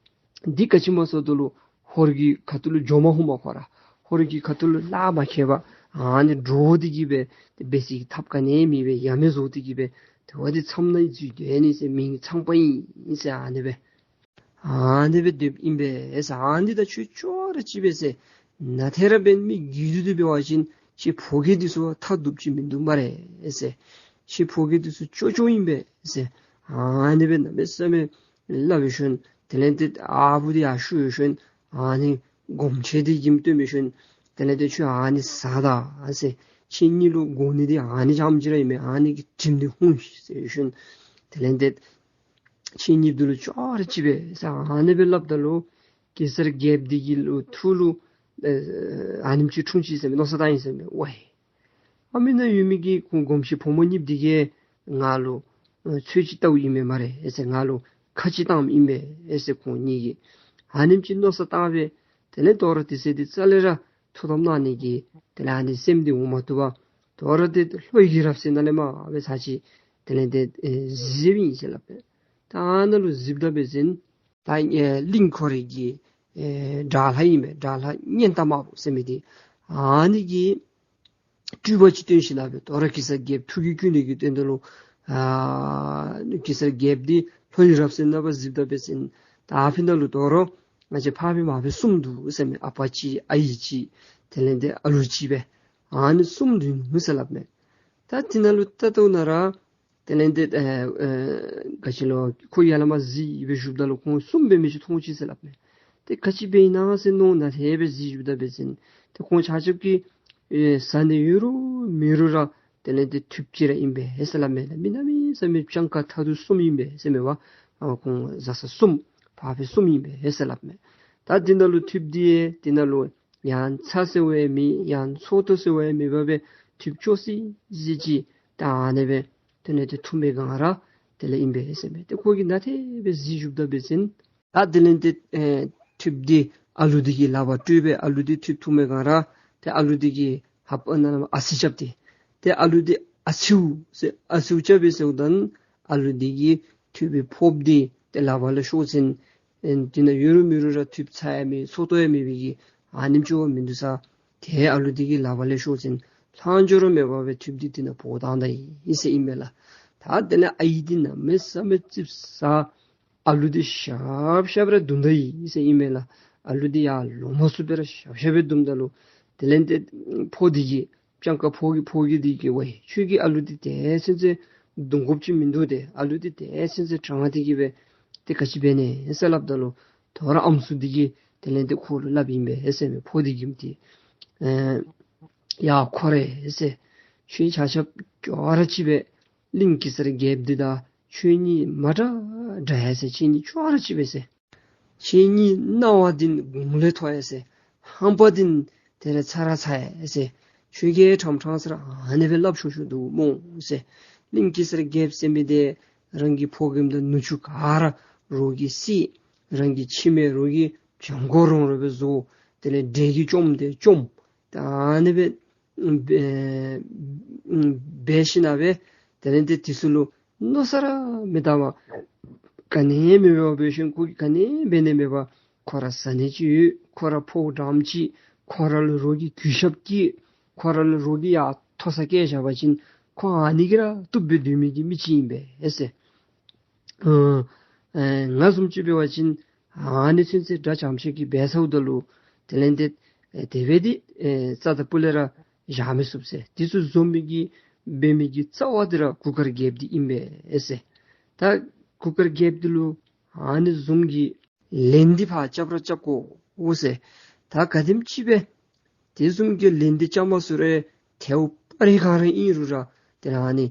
འདི་ག་ཅི་སྨོ་ཟེརཝ་ད་ལུ་ཧོར་གྱི་ཁ་ཐུག་ལུ་འགྱོ་མ་ཧུམ་པར་ཁོ་ར་ཧོར་གྱི་ཁ་ཐུག་ལུ་ལཱ་མ་ཁེལ་བར་ཨ་ནི་འདྲོག་སྟེ་གི་སྦེ་ཏེ་འབད་སའི་ཐབས་ག་ནི་མེད་པར་ཡ་མེད་བཟོ་སྟེ་གི་སྦེ་ཏེ་འོ་འདི་མཚམས་ནང་འཛུལ་སྡོད་ནི་ཟེར། མིང་ཚངས་པ་ཨིན་ཟེར་ཨ་ནི་སྦེ། ཨ་ནི་སྦེ་སྡོདཔ་ཨིན་པས་ཟེར། ཨ་ནི་དང་ཁྱོད་ཅོག་ར་གཅིག་པས་ཟེར། ན་ཐེ་ར་འབད་མི་རྒྱུད་དུ་འབད་བ་ཅིན་ཁྱོད་ཕོ་རྒྱས་འདི་ཚུ་ཐབས་སྡུག་ཅིག་མིན་འདུག་སྨ་རེ་ཟེར། ཁྱོད་ཕོ་རྒྱས་འདི་ཚུ་ཅོག་ཅོག་ཨིན་པས་ཟེར། ཨ་ནི་སྦེ་གནམ་མེད་ས་མེད་སླབ་ཡོད་ཤོན། དེ་ལས་ཏེ་ཨ་བུ་འདི་ཡར་ཞུ་ཡོད་ཤོན། ཨ་ནི་སྒོམ་ཆེན་འདི་གིས་སྟོན་ཡོད་ཤོན། དེ་ལས་ཏེ་ཁྱོད་ཨ་ནི་ཟ་ད་ཟེར། ཁྱེད་གཉིས་ལུ་དགོ་ནི་འདི་ཨ་ནི་རྐྱངམ་ཅིག་ར་ཨིན་མས། ཨ་ནི་གི་དྲིམ་འདི་ཧུང་ཟེར་ཡོད་ཤོན། དེ་ལས་ཏེ་ཁྱེད་གཉིས་འདི་ལུ་ཅོག་ར་གཅིག་པས་ཟེར་ཨ་ནི་སྦེ་སླབ་ད་ལུ་གེ་སར་རྒྱལཔོ་འདི་གི་ལུ་ཐུགས་ལུ་ཨ་ནེམ་ཅིག་འཁྲུངས་ཅི་ཟེར་མས། མནོ་བསམ་བཏང་ཡི་ཟེར་མས། ཝའི་ཨ་མི་ནཱ་ཡོད་མི་གི་ཁོང་སྒོམ་ཆེན་ཕོ་མོ་གཉིས་འདི་གིས་ང་ལུ་ཚོད་ཅིག་བལྟཝ་ཨིན་མས་སྨ་རེ་ཟེར། ང་ལུ་ཁ་ཅིག་བཏངམ་ཨིན་པས་ཟེར། ཁོང་གཉིས་ཀྱིས་ཨ་ནེམ་ཅིག་མནོ་བསམ་བཏང་སྦེ་དེ་ལས་དོ་རུང་དེ་ཚེ་འདི་རྩ་ལས་ར་ཐུགས་དམ་གནང་ནི་གི་དེ་ལས་ཨ་ནི་སེམས་འདི་འོང་མ་བཏུབ་པར་དོ་རུང་ཏེ་ལྷོ་ཡི་གི་རབ་གསལ་ནང་ལས་མར་སྦེ་ཚར་ཅིག་དེ་ལས་ཏེ་ཨེ་གཟིགས་ཡི་ཟེར་སླབ་མས། ད་ཨ་ནཱ་ལུ་གཟིགསཔ་ད་འབད་བ་ཅིན་ད་ཨེ་གླིང་ཁོ་རའི་གི་ཨེ་དགྲ་ལྷ་ཨིན་པས། དགྲ་ལྷ་གཉན་སྟག་དམར་པོ་ཟེར་མི་འདི་ཨ་ནི་གི་སྤྲུལ་པ་ཅིག་སྟོན་ཞིནམ་ལས་དོ་རུང་གེ་སར་རྒྱལཔོ་ཐུགས་ཀྱིས་བསྐུལ་ནི་གི་དོན་དག་ལུ་ཨ་གེ་སར་རྒྱལཔོ་འདི་ལྷོ་ཡི་རབ་གསལ་ནང་སྦེ་གཟིགསཔ་ད་འབད་བ་ཅིན་ད་ཨ་ཕི་ནང་ལུ་དོ་རུང་ང་བཅས་ཕ་མ་མ་འབད་གསུམ་འདུག་ཟེར་མས། ཨ་པ་གཅིག་ཨའི་གཅིག་དེ་ལས་ཏེ་ཨ་ལུ་གཅིག་སྦེ་ཨ་ནི་གསུམ་འདུག་ཟེར་སླབ་མས། ད་དེ་ནང་ལུ་ད་ལྟོ་ནཱ་ར་དེ་ལས་ཏེ་ཨེ་ཨེ་ག་ཅི་ལོ་ཁོ་ཡར་ལས་མར་གཟིགས་སྦེ་བཞུགསཔ་ད་ལུ་ཁོང་གསུམ་འབད་མི་ཅིག་མཐོང་ཅི་ཟེར་སླབ་མས། ཏེ་ག་ཅི་འབད་ཨིན་ན་ཟེར་མནོ་ན་དེ་སྦེ་གཟིགས་བཞུགསཔ་ད་འབད་བ་ཅིན་ཏེ་ཁོང་ཆ་ཁྱབ་ཀྱིས་ཨེ་བཟའ་ནི་ཡོད་རུང་མེད་རུང་ར་དེ་ལས་ཏེ་ཐུབ་ཅིག་ར་ཨིན་པས་ཟེར་སླབ་མས། མི་གནམ་མེད་ས་མེད་སྤྱང་ཀ་ཐ་དུ་གསུམ་ཨིན་པས་ཟེར་མས་པ། ཨ་ཁོང་བཟའ་ཚང་གསུམ་ཕ་ཕ་གསུམ་ཨིན་པས་ཟེར་སླབ་མས། ད་དེ་ནང་ལུ་ཐུབ་འདི་དེ་ནང་ལུ་ཡང་ཚ་ཟེར་བ་ཡང་མེད། ཡང་ཚོགས་གཏོར་ཟེར་བ་ཡང་མེད་པར་སྦེ་ཐུབ་ཅོག་ཟིང་ཟིང་ཅིག་ད་ཨ་ནི་སྦེ་དེ་ལས་ཏེ་འཐུང་པའི་སྒང་ར་དེ་ལས་ཨིན་པས་ཟེར་མས། ཏེ་ཁོ་གིས་ན་དེ་སྦེ་གཟིགས་བཞུགསཔ་ད་འབད་བ་ཅིན་ད་དེ་ལས་ཏེ་ཨེ་ཐུབ་འདི་ཨ་ལུ་འདི་གི་ལག་པར་སྤྲོད་སྦེ་ཨ་ལུ་འདི་ཐུབ་འཐུང་པའི་སྒང་ར་ཏེ་ཨ་ལུ་འདི་གི་ལྷ་པ་ནང་ལས་ཨ་ཙི་རྐྱབ་སྟེ་ཏེ་ཨ་ལུ་འདི་ཨ་ཚིའུ་ཟེར་ཨ་ཚིའུ་རྐྱབ་སྦེ་ཟེརཝ་ད་ཨ་ལུ་འདི་གིས་ཐུབ་པའི་ཕོརཔ་འདི་ཏེ་ལག་པ་ལས་ཤོར་ཅི། ཨེ་དེ་ནང་ཡོད་རུང་མེད་རུང་ར་ཐུབ་ཚ་ཡང་མེད་ཚོགས་གཏོར་ཡང་མེད་པའི་གི་ཨ་ནེམ་ཅིག་མིན་འདུག་ས། ཏེ་ཨ་ལུ་འདི་གི་ལག་པ་ལས་ཤོར་ཅི་ལྷག་འཕྲོ་ར་མེད་པར་སྦེ་ཐུབ་འདི་དེ་ནང་ཕོག་བཏང་ད་ཡི་ཟེར་ཨིན་མས་ལགས། ད་དེ་ལས་ཨའི་འདི་གནམ་མེད་ས་མེད་ཙིགཔ་ཟ། ཨ་ལུ་འདི་ཤབ་ཤབ་ར་རྡུང་ད་ཡི་ཟེར་ཨིན་མས་ལགས། ཨ་ལུ་འདི་ཡར་ལོང་མ་ཚུགས་པར་ཤབ་ཤབ་སྦེ་རྡུངམ་ད་ལུ་དེ་ལས་ཏེ་ཕོ་འདི་གིས་སྤྱང་ཀ་ཕོ་གི་ཕོ་རྒྱས་འདི་གིས་ཝའི་ཁྱོད་ཀྱིས་ཨ་ལུ་འདི་དེ་ཚུན་ཚོད་རྡུང་དགོཔ་ཅིག་མིན་འདུག། ཏེ་ཨ་ལུ་འདི་དེ་ཚུན་ཚོད་དྲང་སྟེ་གིས་སྦེ་ཏེ་ག་ཅི་འབད་ནི་ཟེར་སླབ་ད་ལུ་དོ་རུང་ཨམ་སྲུ་འདི་གིས་དེ་ལས་ཏེ་ཁོ་ལུ་སླབ་ཨིན་པས་ཟེར་མས། ཕོ་འདི་གིས་ཏེ་ཨེ་ཡ་ཁོ་རེ་ཟེར། ཁྱོད་ཆ་ཁྱབ་ཅོག་ར་གཅིག་པས། གླིང་གེ་སར་རྒྱལཔོ་འདི་དང་ཁྱོད་གཉིས་མ་འདྲ་འདྲ་ཡ་ཟེར། ཁྱེད་གཉིས་ཅོག་ར་གཅིག་པས་ཟེར། ཁྱེད་གཉིས་སྣང་བ་འདི་དགུང་ལས་མཐོ་ཡ་ཟེར། ཧམ་པ་འདི་དེ་ར་ཚ་ར་ཚ་ཡ་ཟེར། ཁྱོད་ཀྱིས་ཕྲང་ཕྲང་ཟེར་ཨ་ནི་སྦེ་སླབ་ཆོག་ཆོག་འདུག་སྨོ་ཟེར། གླིང་གེ་སར་རྒྱལཔོ་ཟེར་མི་འདི་རང་གི་ཕོ་རྒནམ་དང་ནུ་གཅུང་ག་ར་རོགས་ཀྱིས་བསད། རང་གི་ཁྱིམ་ཡང་རོགས་ཀྱིས་བྱང་ཁོག་རོང་རོང་སྦེ་བཟོ། དེ་ལས་འདྲེ་གིས་བཅོམ་སྟེ་བཅོམ། ད་ཨ་ནི་སྦེ་འབད་ཞིནམ་ལས་དེ་ལས་ཏེ་དེ་ཚུ་ལུ་མནོ་བསམ་ར་མི་བཏང་བར་ག་ནི་མེད་པར་འབད་ཞིནམ་ཁོ་གིས་ག་ནི་འབད་ནི་མེད་པར་ཁོ་ར་བཟའ་ནི་ཅིག་ཡོད། ཁོ་ར་ཕོཝ་འགྲངམ་ཅིག། ཁོ་ར་ལུ་རོགས་ཀྱིས་གུས་ཞབས་བསྐྱེད། ཁོ་ར་ལུ་རོགས་ཀྱིས་ཡར་མཐོ་ས་བཀལ་བཞག་པ་ཅིན་ཁོ་ཨ་ནི་གིས་ར་བཏུབ་སྦེ་སྡོད་མི་གི་མི་ཅིག་ཨིན་པས་ཟེར། ཨ་ཨེ་ང་བཟུམ་ཅིག་འབད་བ་ཅིན་ཨ་ནི་ཚུན་ཚོད་དགྲ་འཇམ་ཤོས་ཀྱིས་འབད་ཚརཝ་ད་ལུ་དེ་ལས་ཏེ་ཨེ་དེ་སྦེ་འདི་ཨེ་རྩ་དང་སྤུ་ལས་ར་བཞག་མི་ཚུགས་ཟེར། དེ་ཚུ་བཟོ་མི་གི་འབད་མི་གི་རྩ་བ་འདི་ར་གུར་དཀར་རྒྱལཔོ་འདི་ཨིན་པས་ཟེར། ད་གུར་དཀར་རྒྱལཔོ་འདི་ལུ་ཨ་ནི་བཟུམ་གྱི་ལན་འདི་ཕར་རྐྱབ་ར་རྐྱབ་དགོ་འོང་ཟེར། ད་ག་དེམ་ཅིག་སྦེ་དེ་བཟུམ་གྱི་ལན་འདི་རྐྱབ་མ་ཚུགས་རུང་ཐལཝ་སྤར་རི་གང་ར་ཨིན་རུང་ར་དེ་ལས་ཨ་ནི་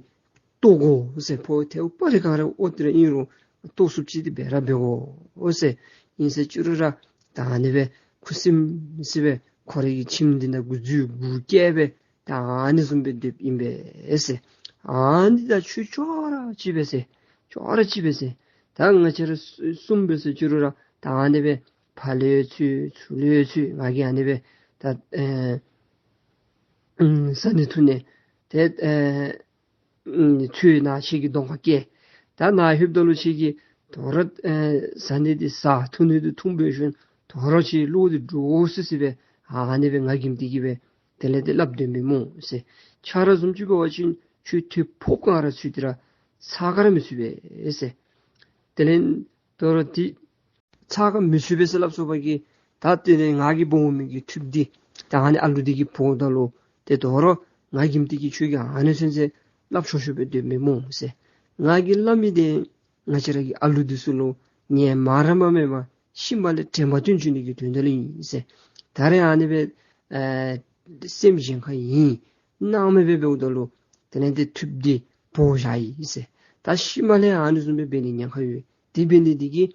བཏོག་དགོ་ཟེར། ཕོཝ་ཐལཝ་སྤར་རི་གང་ར་ཨོ་དེ་ར་ཨིན་རུང་བཏོག་ཚུགསཔ་ཅིག་འདི་འབད་ར་འབད་དགོ་ཟེར། ཨིན་ཟེར་བཅུག་རུང་ར་ད་ཨ་ནི་སྦེ་ཁུ་སིམ་སི་སྦེ་ཁོ་རའི་གི་ཁྱིམ་འདི་ནང་འགོ་འཛུལ་འགོ་བཀལ་སྦེ་ད་ཨ་ནི་བཟུམ་སྦེ་སྡོདཔ་ཨིན་པས་ཟེར། ཨ་ནི་དང་ཁྱོད་ཅོག་ར་གཅིག་པས་ཟེར། ཅོག་ར་གཅིག་པས་ཟེར། ད་ང་བཅས་ར་གསུམ་སྦེ་ཟེར་བཅུག་རུང་ར་ད་ཨ་ནི་སྦེ་ཕར་ལས་ཚུར་ཚུར་ལས་ཚུར་ང་གིས་ཨ་ནི་སྦེ་ད་ཨེ་ཨུམ་བཟའ་ནི་འཐུང་ནི་ཏེ་ཨེ་ཨུམ་ཚུར་ནཱ་ཁྱེད་ཀྱི་གདོང་ཁར་བཀལ། ད་ནཱ་ལྷོདཔ་ད་ལུ་ཁྱེད་ཀྱིས་དོ་རུང་ཨེ་བཟའ་ནི་འདི་བཟའ་འཐུང་ནི་འདི་འཐུང་འབད་ཞིནམ་དོ་རུང་ཁྱེད་བློ་འདི་འདྲོག་སི་སི་སྦེ་ཨ་ནི་སྦེ་ང་གིས་འདི་གིས་སྦེ་དེ་ལས་ཏེ་སླབ་སྡོད་མི་སྨོ་ཟེར། ཁྱོད་ར་བཟུམ་ཅིག་འབད་བ་ཅིན་ཁྱོད་ཐོད་ཕོགཔ་གང་ར་ཚུད་དེ་ར་ཚ་ག་ར་མི་ཚུད་པས་ཟེར། དེ་ལས་དོ་རུང་འདི་ ཚ་ཁ་མི་ཚུད་པས་ཟེར་སླབ་སོང་པ་གི། ད་དེ་ནས་ང་གིས་འབོ་འོང་མི་གི་ཐུགཔ་འདི་ད་ཨ་ནི་ཨ་ལུ་འདི་གིས་འབོཝ་ད་ལུ་ཏེ་དོ་རུང་ང་གིས་དེ་གི་ཁྱོད་ཀྱིས་ཨ་ནི་ཚུན་ཚོད་སླབ་ཆོག་ཆོག་སྦེ་སྡོདཔ་མས་སྨོ་ཟེར། ང་གིས་སླབ་མི་འདི་ང་བཅས་ར་གི་ཨ་ལུ་འདི་ཚུ་ལུ་ངལ་མ་རངསམ་མེད་པར་ཤུལ་མ་ལས་དྲན་པ་བཏོན་བཅུག་ནི་གི་དོན་དག་ལུ་ཨིན་ཟེར། ད་རེས་ཨ་ནི་སྦེ་ཨེ་སེམས་གཞན་ཁ་ཡེངས་སྣང་མེད་སྦེ་འབདཝ་ད་ལུ་དེ་ལས་ཏེ་ཐུགཔ་འདི་འབོ་བཞག་ཡི་ཟེར། ད་ཤུལ་མ་ལས་ཨ་ནི་བཟུམ་སྦེ་འབད་ནི་ཉེན་ཁ་ཡོད། དེ་འབད་ནི་འདི་གིས་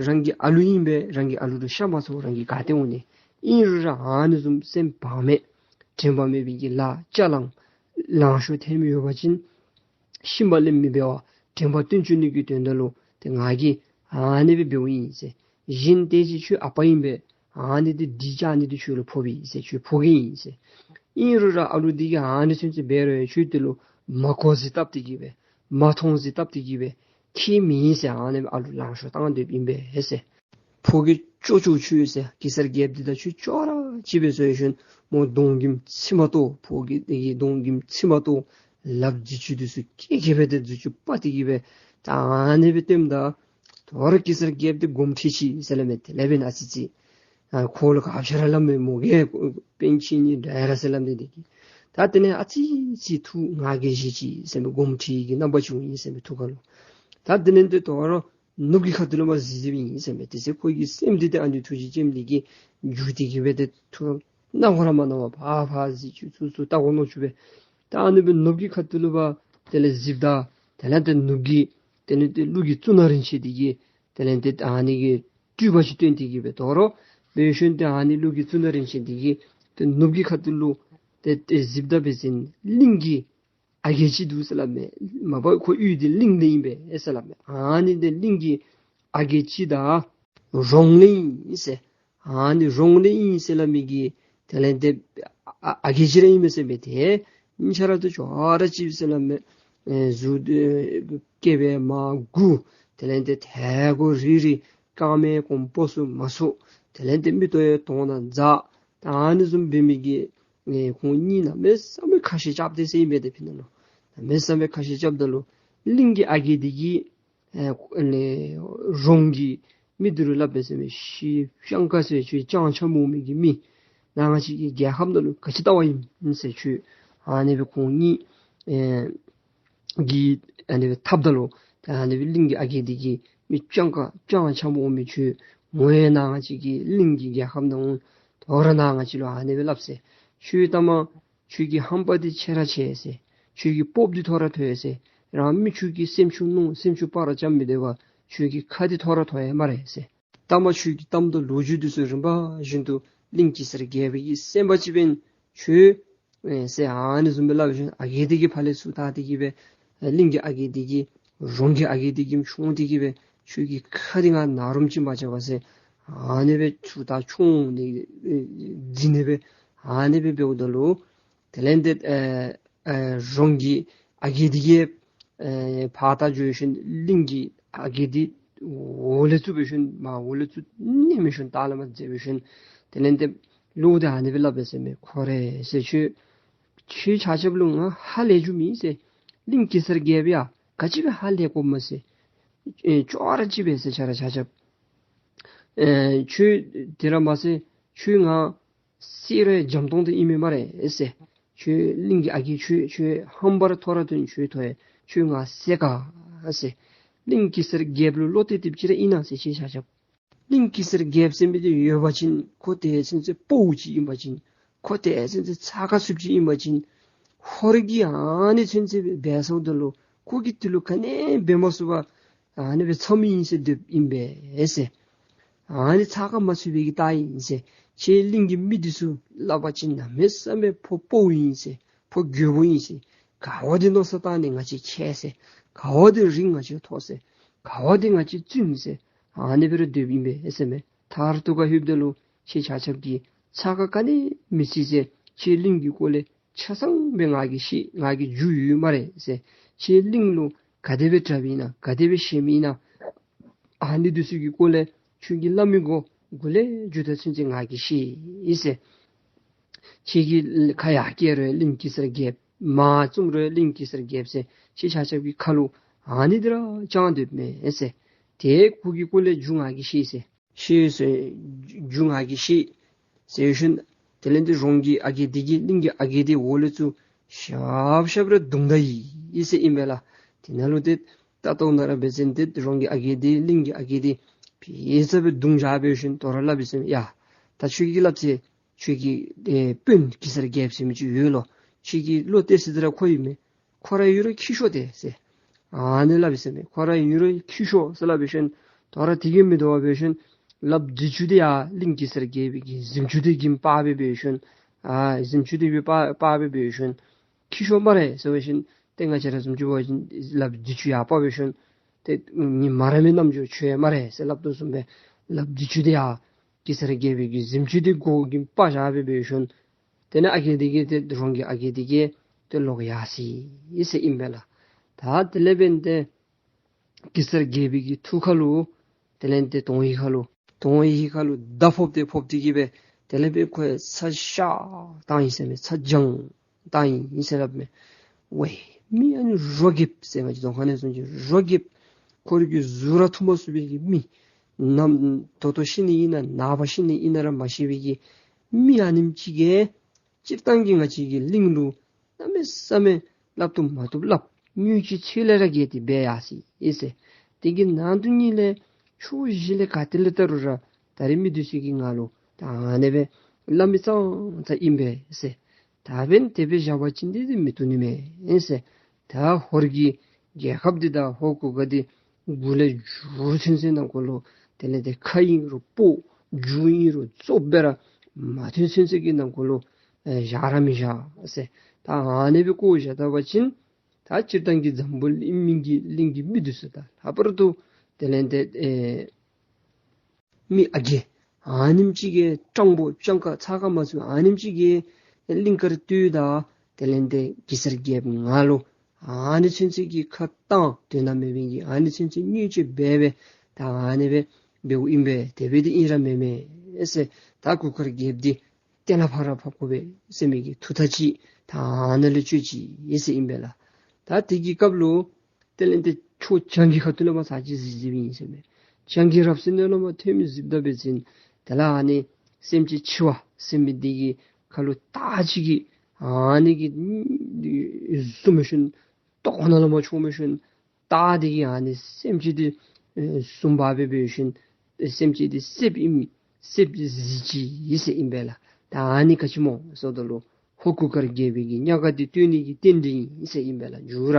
རང་གི་ཨ་ལུ་ཨིན་པས། རང་གི་ཨ་ལུ་ལུ་ཤ་མ་ཚ་བར་རང་གིས་ག་ཏེ་འོང་ནི། ཨིན་རུང་ར་ཨ་ནི་བཟུམ་སེམས་བག་མེད་དྲན་པ་མེད་པའི་གི་ལཱ་ཅ་ལང་ལང་ཤོར་ཐལ་མི་ཡོད་པ་ཅིན་ཤུལ་མ་ལས་མི་འབད་བར་དྲན་པ་བཏོན་བཅུག་ནི་གི་དོན་དག་ལུ་ཏེ་ང་གིས་ཨ་ནི་སྦེ་འབདཝ་ཨིན་ཟེར། གཞན་དེ་ཅིག་ཁྱོད་ཨ་པ་ཨིན་པས། ཨ་ནི་འདི་འདི་ཅ་ནི་འདི་ཁྱོད་ལུ་ཕོག་པས་ཟེར། ཁྱོད་ཕོག་གི་ཨིན་ཟེར། ཨིན་རུང་ར་ཨ་ལུ་འདི་གིས་ཨ་ནི་ཚུན་ཚོད་འབད་རུང་ཁྱོད་འདི་ལུ་མ་གོ་ཟེར་བཏབ་སྟེ་གི་སྦེ་མ་མཐོང་ཟེར་བཏབ་སྟེ་གི་སྦེ་ཁྱད་མེད་ཟེར། ཨ་ནི་ཨ་ལུ་ལང་ཤོར་བཏང་སྡོདཔ་ཨིན་པས་ཟེར། ཕོ་གི་ཅོག་ཅོག་ཁྱོད་ཟེར། གེ་སར་རྒྱལཔོ་འདི་དང་ཁྱོད་ཅོག་ར་གཅིག་པས་ཟེར་ཞིནམ་མོ་གདོང་གི་མཐིལ་མ་གཏོགས་ཕོ་གི་དེ་གི་གདོང་གི་མཐིལ་མ་གཏོགས་ལགཔ་མཛུབ་ཅུ་འདི་ཚུ་ཀེ་ཀེ་སྦེ་ཏེ་མཛུབ་ཅུ་སྤར་ཏེ་གི་སྦེ་ད་ཨ་ནི་སྦེ་སྟོནམ་ད་དོ་རུང་གེ་སར་རྒྱལཔོ་འདི་དགོངསམ་ཁྲེལ་ཅི་ཟེར་སླབ་མས། དེ་ལས་འབདན་ཨ་ཙི་ཙི་ཨ་ཁོ་ལུ་ག་ཅི་ར་སླབ་མས་སྨོ་གི། པཎ་ཆེན་ནི་འདྲ་ར་ཟེར་སླབ་མས་དེ་གིས། ད་དེ་ལས་ཨ་ཙི་ཙི་ཐུགས་ང་རྒྱལ་བཞེས་ཅི་ཟེར་མས། དགོངསམ་ཁྲེལ་གྱི་རྣམ་པ་བྱུང་ཡི་ཟེར་མས་ཐུགས་ཁ་ལུ། ད་དེ་ལས་ཏེ་དོ་རུང་ནུབ་ཀྱི་ཁ་ཐུག་ལུ་མར་གཟིགས་གཟིགསཔ་ཨིན་ཟེར་མས། དེ་ཚེ་ཁོ་གི་སེམས་འདི་ཏེ་ཨ་ནི་ཐུགས་རྗེ་ཅན་འདི་གིས་འགྱུར་ཏེ་གི་སྦེ་ཏེ་ཐུགས་སྣང་ཁོ་ར་མ་སྣང་བར་ཕར་ཕར་གཟིགས་བཅུག་ཚུར་ཚུར་བལྟ་དགོ་མནོ་བཅུག་པས། ད་ཨ་ནི་སྦེ་ནུབ་ཀྱི་ཁ་ཐུག་ལུ་ཕར་དེ་ལས་གཟིགསཔ་ད་དེ་ལས་ཏེ་ནུབ་ཀྱི་དེ་ལས་ཏེ་ཀླུ་གི་གཙུག་ན་རིན་ཆེན་འདི་གིས་དེ་ལས་ཏེ་ཨ་ནི་གི་སྤྲུལ་པ་ཅིག་སྟོན་ཏེ་གི་སྦེ་དོ་རུང་འབད་ཞིནམ་ཏེ་ཨ་ནི་ཀླུ་གི་གཙུག་ན་རིན་ཆེན་འདི་གིས་ཏེ་ནུབ་ཀྱི་ཁ་ཐུག་ལུ་ཏེ་ཏེ་གཟིགསཔ་ད་འབད་བ་ཅིན་གླིང་གི་ཨ་རྒས་ཅིག་འདུག་ཟེར་སླབ་མས། མ་པ་ཁོ་ཡུལ་འདི་གླིང་ལས་ཨིན་པས་ཟེར་སླབ་མས། ཨ་ནི་འདི་གླིང་གི་ཨ་རྒས་ཅིག་དང་རོང་ལས་ཨིན་ཟེར། ཨ་ནི་རོང་ལས་ཨིན་ཟེར་སླབ་མི་གི་དེ་ལས་ཏེ་ཨ་ཨ་རྒས་ཅིག་ར་ཨིན་མས་ཟེར་མས། ཏེ་གཉིས་ཆ་ར་ཏེ་ཅོག་ར་གཅིག་ཟེར་སླབ་མས། ཨེ་གཟུགས་ཨེ་སྐེད་པའི་མར་དགུ། དེ་ལས་ཏེ་ཐལ་གོ་རི་རི། རྐངམ་གོང་སྤོ་སུ་མ་སུ། དེ་ལས་ཏེ་མིག་ཏོ་ཡང་དོང་ནང་འཛག། ད་ཨ་ནི་བཟུམ་འབད་མི་གི་ཨེ་ཁོང་གཉིས་གནམ་མེད་ས་མེད་ཁ་ཤས་རྐྱབ་སྟེ་ཟེར་ཨིན་པས། ཏེ་ཕི་ན་ལུ་གནམ་མེད་ས་མེད་ཁ་ཤས་རྐྱབ་ད་ལུ་གླིང་གི་ཨ་རྒས་འདི་གིས་ཨེ་ཨ་ནི་རོང་གི་མི་འདི་ལུ་སླབ་པས་ཟེར་མས། ཤི་སྤྱང་ཀ་ཟེར་ཁྱོད་སྤྱང་འཁྱམས་འོང་མི་གི་མི་ནཱ་ང་བཅས་ཀྱི་རྒྱལ་ཁབ་ནང་ལུ་ག་ཅི་ལྟ་བ་ཨིན་ཟེར། ཁྱོད་ཨ་ནི་སྦེ་ཁོང་གཉིས་ཨེ་གི་ཨ་ནི་སྦེ་འཐབ་ད་ལུ་ད་ཨ་ནི་སྦེ་གླིང་གི་ཨ་རྒས་འདི་གིས་མི་སྤྱང་ཀ་སྤྱང་འཁྱམས་འོང་མི་ཁྱོད་ངོ་ཡང་ནཱ་ང་བཅས་ཀྱི་གླིང་གི་རྒྱལ་ཁབ་ནང་འོང་དོ་རུང་ནཱ་ང་བཅས་ལུ་ཨ་ནི་སྦེ་སླབ་ཟེར། ཁྱོད་ད་མ་ཁྱོད་ཀྱི་ཧམ་པ་འདི་ཆེ་ར་ཆེ་ཟེར། ཁྱོད་ཀྱི་སྤོབས་འདི་མཐོ་ར་མཐོ་ཡི་ཟེར། རང་མི་ཁྱོད་ཀྱི་སེམས་ཤུགས་རྣོ་སེམས་ཤུགས་སྤར་ར་རྐྱབ་མི་སྡོད་པར་ཁྱོད་ཀྱི་ཁ་འདི་མཐོ་ར་མཐོ་ཡི་སྨ་རེ་ཟེར། ད་མ་ཁྱོད་ཀྱི་གཏམ་དང་ལོ་རྒྱུས་འདི་ཚུ་རིམ་པ་བཞིན་དུ་གླིང་གེ་སར་རྒྱལ་པོའི་གི་སེམས་པ་ཅིག་འབད་ན་ཁྱོད་ཨེ་ཟེར་ཨ་ནི་བཟུམ་སྦེ་སླབ་ཞིནམ་ཨ་རྒས་འདི་གིས་ཕར་ལས་ཚུར་བལྟ་སྟེ་གི་སྦེ་གླིང་གི་ཨ་རྒས་འདི་གིས་རོང་གི་ཨ་རྒས་འདི་གིས་མཆོང་སྟེ་གི་སྦེ་ཁྱོད་ཀྱི་ཁ་འདི་ང་ནང་རུམ་ཅིག་མ་བཅར་བར་ཟེར་ཨ་ནི་སྦེ་ཚུར་ད་མཆོང་ནི་ཨེ་འཛིང་ནི་སྦེ་ཨ་ནི་སྦེ་འབདཝ་ད་ལུ་དེ་ལས་ཏེ་ཨེ་ཨེ་རོང་གི་ཨ་རྒས་འདི་གིས་ཨེ་ཕར་ད་འགྱོ་ཞིནམ་གླིང་གི་ཨ་རྒས་འདི་འོག་ལས་ཚུར་འབད་ཞིནམ་མར་འོག་ལས་ཚུར་མནན་ཞིནམ་ད་ལས་མར་འཛེགས་འབད་ཞིནམ་དེ་ལས་ཏེ་ལོག་སྟེ་ཨ་ནི་སྦེ་སླབ་པས་ཟེར་མས། ཁོ་རེ་ཟེར་ཁྱོད་ཁྱོད་ཆ་ཁྱབ་ལུ་ང་ཧ་ལས་རྒྱུ་མེད་ཟེར། གླིང་གེ་སར་རྒྱལཔོ་ཡང་ག་ཅི་སྦེ་ཧ་ལས་དགོཔ་མས་ཟེར། ཨེ་ཅོག་ར་གཅིག་པས་ཟེར། ཆ་ར་ཆ་ཁྱབ་ཨེ་ཁྱོད་དེ་ར་མ་ཟེར་ཁྱོད་ང་བསད་རུང་འཇམ་ཏོང་ཏོ་ཨིན་མས་སྨ་རེ་ཟེར། ཁྱོད་གླིང་གི་ཨ་རྒས་ཁྱོད་ཁྱོད་ཧམ་པ་ར་མཐོ་ར་མཐོ་ཡི། ཁྱོད་མཐོ་ཡི། ཁྱོད་ང་བསད་ག་ཟེར། གླིང་གེ་སར་རྒྱལཔོ་ལུ་བློ་གཏད་དེ་ཅིག་ར་ཨིན་ན་ཟེར། ཁྱེད་ཆ་ཁྱབ་གླིང་གེ་སར་རྒྱལཔོ་ཟེར་མི་འདི་ཡོད་པ་ཅིན་ཁོ་དེ་ཚུན་ཚོད་ཕོཝ་ཅིག་ཨིན་པ་ཅིན་ཁོ་དེ་ཚུན་ཚོད་ཚ་ཁ་ཚུདཔ་ཅིག་ཨིན་པ་ཅིན་ཧོར་གྱིས་ཨ་ནི་ཚུན་ཚོད་འབད་སོངམ་ད་ལུ་ཁོ་གིས་དེ་ལུ་ག་ནི་འབད་མ་ཚུགས་པར་ཨ་ནི་སྦེ་མཚམས་ཨིན་ཟེར་སྡོདཔ་ཨིན་པས་ཟེར། ཨ་ནི་ཚ་ཁ་མ་ཚུད་པའི་གི་རྟགས་ཨིན་ཟེར། ཁྱེད་གླིང་གི་མི་འདི་ཚུ་སླབ་པ་ཅིན་གནམ་མེད་ས་མེད་ཕོ་ཕོཝ་ཨིན་ཟེར། ཕོ་རྒོད་པོ་ཨིན་ཟེར། ག་བ་འདི་མནོ་བསམ་བཏང་ནི་ང་བཅས་ཁྱད་ཟེར། ག་བ་འདི་རིགས་ང་བཅས་མཐོ་ཟེར། ག་བ་འདི་ང་བཅས་བཙུན་ཟེར། ཨ་ནི་སྦེ་ར་སྡོདཔ་ཨིན་པས་ཟེར་མས། མཐར་ཐུག་ཁར་ལྷོདཔ་ད་ལུ་ཁྱེད་ཆ་ཁྱབ་ཀྱིས་ཚ་ཁ་ག་ནི་མི་ཚུད་ཟེར། ཁྱེད་གླིང་གི་སྐོར་ལས་ཆ་ཚང་སྦེ་ང་གིས་ཤེས། ང་གིས་རྒྱུས་ཡོད་སྨ་རེ་ཟེར། ཁྱེད་གླིང་ལུ་ག་དེ་སྦེ་དྲགཔ་ཨིན་ན་ག་དེ་སྦེ་ཞན་མི་ཨིན་ན་ཨ་ནི་འདི་ཚུ་གི་སྐོར་ལས་ཁྱོད་ཀྱིས་སླབ་མི་དགོ། འགོ་ལས་མཇུག་ད་ཚུན་ཚོད་ང་གིས་ཤེས་ཟེར། ཁྱེད་ཀྱིས་ཁ་ཡར་བཀལ་རུང་གླིང་གེ་སར་རྒྱལཔོ། མར་བཙུམ་རུང་གླིང་གེ་སར་རྒྱལཔོ་ཟེར། ཁྱེད་ཆ་ཁྱབ་ཀྱི་ཁ་ལུ་ཨ་ནི་འདི་ར་བཅང་སྡོདཔ་མས་ཟེར། དེ་ཁོ་གི་སྐོར་ལས་རྒྱུས་ང་གིས་ཤེས་ཟེར། ཤེས་ཟེར་རྒྱུ་ང་གིས་ཤེས་ཟེར་ཞིནམ་དེ་ལས་འདི་རོང་གི་ཨ་རྒས་འདི་གིས་གླིང་གི་ཨ་རྒས་འདི་འོག་ལས་ཚུར་ཤབ་ཤབ་ར་བརྡུང་ད་ཡི་ཟེར་ཨིན་པས་ལགས། དེ་ནང་ལུ་ཏེ་ད་ལྟོ་ནཱ་ར་འབད་བ་ཅིན་ཏེ་རོང་གི་ཨ་རྒས་འདི་གླིང་གི་ཨ་རྒས་འདི་ཕྱི་ས་སྦེ་བརྡུང་བཞག་འབད་ཞིནམ་དོ་རུང་སླབ་ཡི་ཟེར་མས། ཡ་ད་ཁྱོད་ཀྱིས་སླབ་ཚེ་ཁྱོད་ཀྱི་ཨེ་དཔོན་གེ་སར་རྒྱལཔོ་ཟེར་མི་ཅིག་ཡོད་ལོ། ཁྱོད་ཀྱི་བློ་གཏད་ས་འདི་ར་ཁོ་ཨིན་མས། ཁོ་ར་ཡུལ་ལུ་འཁྱིད་ཤོག་ཏེ་ཟེར། ཨ་ནི་སླབ་ཡི་ཟེར་མས། ཁོ་ར་ཡུལ་ལུ་འཁྱིད་ཤོག་ཟེར་སླབ་འབད་ཞིནམ་དོ་རུང་དེ་གིས་མི་དོ་བར་འབད་ཞིནམ་ལགཔ་མཛུབ་ཅུང་འདི་ཡར་གླིང་གེ་སར་རྒྱལ་པོའི་གི་གཟིམ་ཅུང་འདི་གིས་འཕར་སྦེ་འབད་ཞིནམ་ཨ་གཟིམ་ཅུང་འདི་གིས་འཕར་འཕར་སྦེ་འབད་ཞིནམ་འཁྱིད་ཤོག་སྨ་རེ་ཟེར་བ་ཅིན་ཏེ་ང་བཅས་ར་བཟུམ་ཅིག་འབད་བ་ཅིན་ལགཔ་མཛུབ་ཅུང་ཡར་འཕར་འབད་ཞིནམ་ཏེ་ངེའི་མ་ར་མི་རྣམ་འགྱུར་ཆེ་སྨ་རེ་ཟེར་སླབ་དོ་བཟུམ་སྦེ་ལགཔ་མཛུབ་ཅུང་འདི་ཡར་གེ་སར་རྒྱལ་པོའི་གི་གཟིམ་ཅུང་འདི་མགུ་གིས་འཕར་བཞག་སྦེ་འབད་ཞིནམ་དེ་ལས་ཨ་རྒས་འདི་གིས་ཏེ་རོང་གི་ཨ་རྒས་འདི་གིས་ཏེ་ལོག་ཡར་སོ་ཡི་ཟེར་ཨིན་པས་ལགས། ད་དེ་ལས་འབདན་ཏེ་གེ་སར་རྒྱལ་པོའི་གི་ཐུགས་ཁ་ལུ་དེ་ལས་ཏེ་དོན་ཧིང་ཁ་ལུ་དོན་ཧིང་ཁ་ལུ་མདའ་ཕོག་སྟེ་ཕོག་སྟེ་གིས་སྦེ་དེ་ལས་སྦེ་ཁོ་ཚ་ཤ་བཏང་ཡི་ཟེར་མས། ཚ་གྱང་བཏང་ཡི་ཟེར་སླབ་མས། ཝའི་མི་ཨ་ནི་རོ་རྒསཔ་ཟེར་ང་བཅས་རྫོང་ཁ་ནང་ཚུ་གི་རོ་རྒསཔ་ཁོ་རའི་གི་གཟུགས་ར་འཐུ་མ་ཚུགས་པའི་གི་མི་ནམ་ད་ལྟོ་ཤི་ནི་ཨིན་ན་ནངས་པ་ཤི་ནི་ཨིན་ན་ར་མ་ཤེས་པའི་གི་མི་ཨ་ནེམ་ཅིག་གིས་སྤྱིར་བཏང་གི་ང་བཅས་ཀྱི་གླིང་ལུ་གནམ་མེད་ས་མེད་སླབ་ཏུ་མ་བཏུབ་སླབ་དངུལ་ཆུ་ཚོད་ལས་ར་བརྒལ་ཏེ་འབད་ཡར་སོ་ཡི་ཟེར། དེ་གི་ནང་དོན་ཉིད་ལས་ཕྱོགས་བཞི་ལས་ག་ཏེ་ལས་བལྟ་རུང་ར་ད་རེས་མི་འདི་ཚུ་གིས་ང་ལུ་ད་ཨ་ནི་སྦེ་སླབ་མི་ཙང་ཙ་ཨིན་པས་ཟེར། ད་འབདན་དེ་སྦེ་བཞག་པ་ཅིན་འདི་འདི་མི་བཏུབ་ནི་མས་ཟེར། ད་ཧོར་གྱི་རྒྱལ་ཁབ་འདི་དང་ཧོར་གུར་དཀར་འདི་མགུ་ལས་མཇུག་ཚུན་ཚོད་ནང་འཁོད་ལུ་དེ་ལས་ཏེ་ཁ་ཨིན་རུང་སྤུ་མཇུག་ཨིན་རུང་རྩོད་པ་ར་མ་ཐོན་ཚུན་ཚོད་ཀྱི་ནང་འཁོད་ལུ་ཨེ་བཞག་ར་མི་བཞག་ཟེར། ད་ཨ་ནི་སྦེ་བཀོ་བཞག་ད་པ་ཅིན་ད་སྤྱིར་བཏང་གི་འཛམ་བུ་གླིང་མི་གི་གླིང་གི་མི་འདི་ཚུ་དང་ལྷག་པར་དུ་དེ་ལས་ཏེ་ཨེ་མི་ཨ་རྒས་ཨ་ནེམ་ཅིག་གིས་སྤྲང་པོ་སྤྱང་ཀ་ཚ་ཁ་མ་ཚུགས་ཨ་ནེམ་ཅིག་གིས་གླིང་དཀར་སྟོད་དང་དེ་ལས་ཏེ་གེ་སར་རྒྱལཔོ་ང་ལུ་ཨ་ནི་ཚུན་ཚོད་ཀྱི་ཁ་བཏང་དོན་དག་མེད་པའི་གི་ཨ་ནི་ཚུན་ཚོད་བརྙས་བཅོས་འབད་སྦེ་ད་ཨ་ནི་སྦེ་འབདཝ་ཨིན་པས། དེ་སྦེ་འདི་ཨིན་ར་མེན་མས་ཟེར། ད་གུར་དཀར་རྒྱལཔོ་འདི་གཏན་ལ་ཕབ་ར་ཕབ་དགོ་པས་ཟེར་མི་གི་ཐུགས་ཐག་ཅིག་ད་ཨ་ནཱ་ལས་གཅོད་ཅི་ཟེར་ཨིན་པས་ལགས། ད་དེ་གི་སྐབས་ལུ་དེ་ལས་ཏེ་ཁྱོད་བྱང་གི་ཁ་ཐུག་ལས་མར་ཚར་གཅིག་གཟིགས་གཟིགསཔ་ཨིན་ཟེར་མས། བྱང་གི་རབ་གསལ་ནང་ལས་མར་ཐོནམ་གཟིགས་ད་འབད་བ་ཅིན་དེ་ལས་ཨ་ནི་སེམས་ཅན་འཆི་བ་ཟེར་མི་འདི་གི་ཁ་ལུ་སྟག་ཅིག་གིས་ཨ་ནི་གི་བཟུང་འབད་ཞིནམ་ལྟག་ཀོ་ནང་ལས་མར་མཆོངས་འབད་ཞིནམ་སྟག་འདི་གིས་ཨ་ནི་སེམས་ཅན་འདི་ཨེ་བཟུང་འབག་སྦེ་འབད་ཞིནམ་སེམས་ཅན་འདི་བསདཔ་ཨིན་བསདཔ་གཟིགས་ཅི་ཟེར་ཨིན་པས་ལགས། ད་ཨ་ནི་ག་ཅི་སྨོ་ཟེརཝ་ད་ལུ་ཧོར་གུར་དཀར་རྒྱལ་པོའི་གི་གཉའ་ཁ་འདི་བཏོན་ནི་གི་རྟེན་འབྲེལ་ཨིན་ཟེར་ཨིན་པས་ལགས། མཇུག་ར་